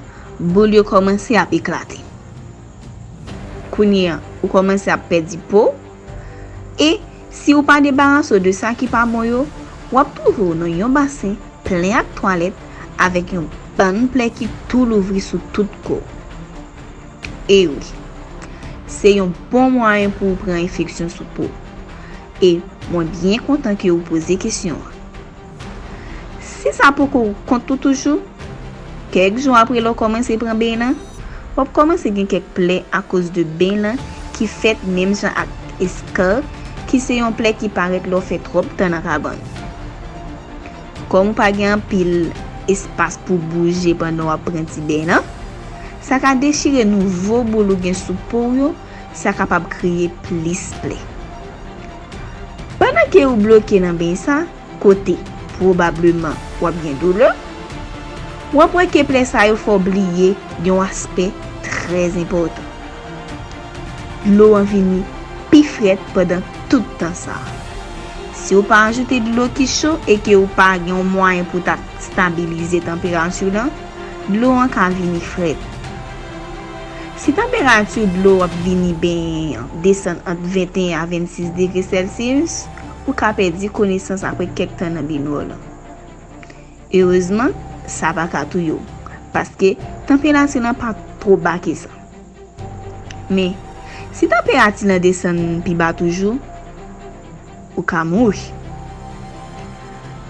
boul yo kòmanse ap eklate. Kounye a, ou kòmanse ap pèdi po, e si ou pa debarase w de sa ki pa bon yo, w ap twouve w nan yon basen plen ak twalèt avèk yon bann plè ki tou louvri sou tout kò w. E wi, se yon bon mwayen pou w pran enfeksyon sou po. E mwen byen kontan ke ou poze kesyon an. Si sa poko kont ou toujou, kèk jou apre lè w kòmanse pran beny lan, w ap kòmanse gen kèk plè akoz de beny lan ki fèt menm jan ak eskar, ki se yon plè ki parèt lè w fè twòp tan nan kabann. Kòm ou pa gen anpil espas pou bouje pandan w ap pran ti beny lan, sa ka dechire nouvo boul ou gen sou po w yo, sa kapab kreye plis plè. Pandan ke ou bloke nan beny sa, kote pwobableman w ap gen doulè, w ap wè ke plè sa yo fè w bliye yon aspè trè enpòtan. Dlo an vini pi frèt pandan tout tan sa a. Si w pa ajoute dlo ki cho e ke w pa gen yon mwayen pou ta stabilize tanperati w lan, dlo an ka vini frèt. Si tanperati dlo w ap vini benyen an desann ant venteyen a vennsis degre Celsius, ou ka pèdi konesans apre kèk tan nan benywè w lan. Erezman, sa pa ka touye w, paske tanperati lan pa twò ba ke sa. Men, si tanperati lan desann pi ba toujou, ou ka mouri.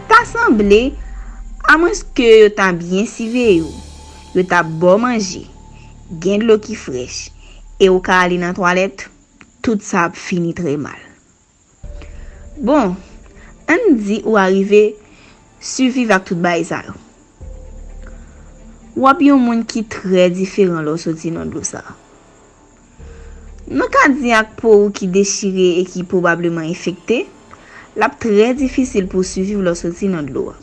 Ta sanble, amwenske yo ta byen siveye w, yo ta ba w manje, gen dlo ki frèch, e ou ka ale nan twalèt, tout sa ap fini trè mal. Bon, ann di ou arive siviv ak tout bagay sa yo. W ap yon moun ki trè diferan lè w soti nan dlo sa a. Nou ka di ak po ou ki dechire e ki pwobableman enfekte, l ap trè difisil pou w siviv lè w soti nan dlo a.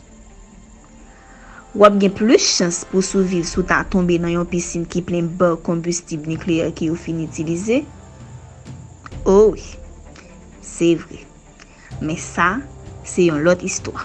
W ap gen plis chans pou w siviv si w ta tonbe nan yon pisin ki plen bak konbistib nikleyè ke yo fin itilize. O wi, se vre. Men sa, se yon lòt istwa.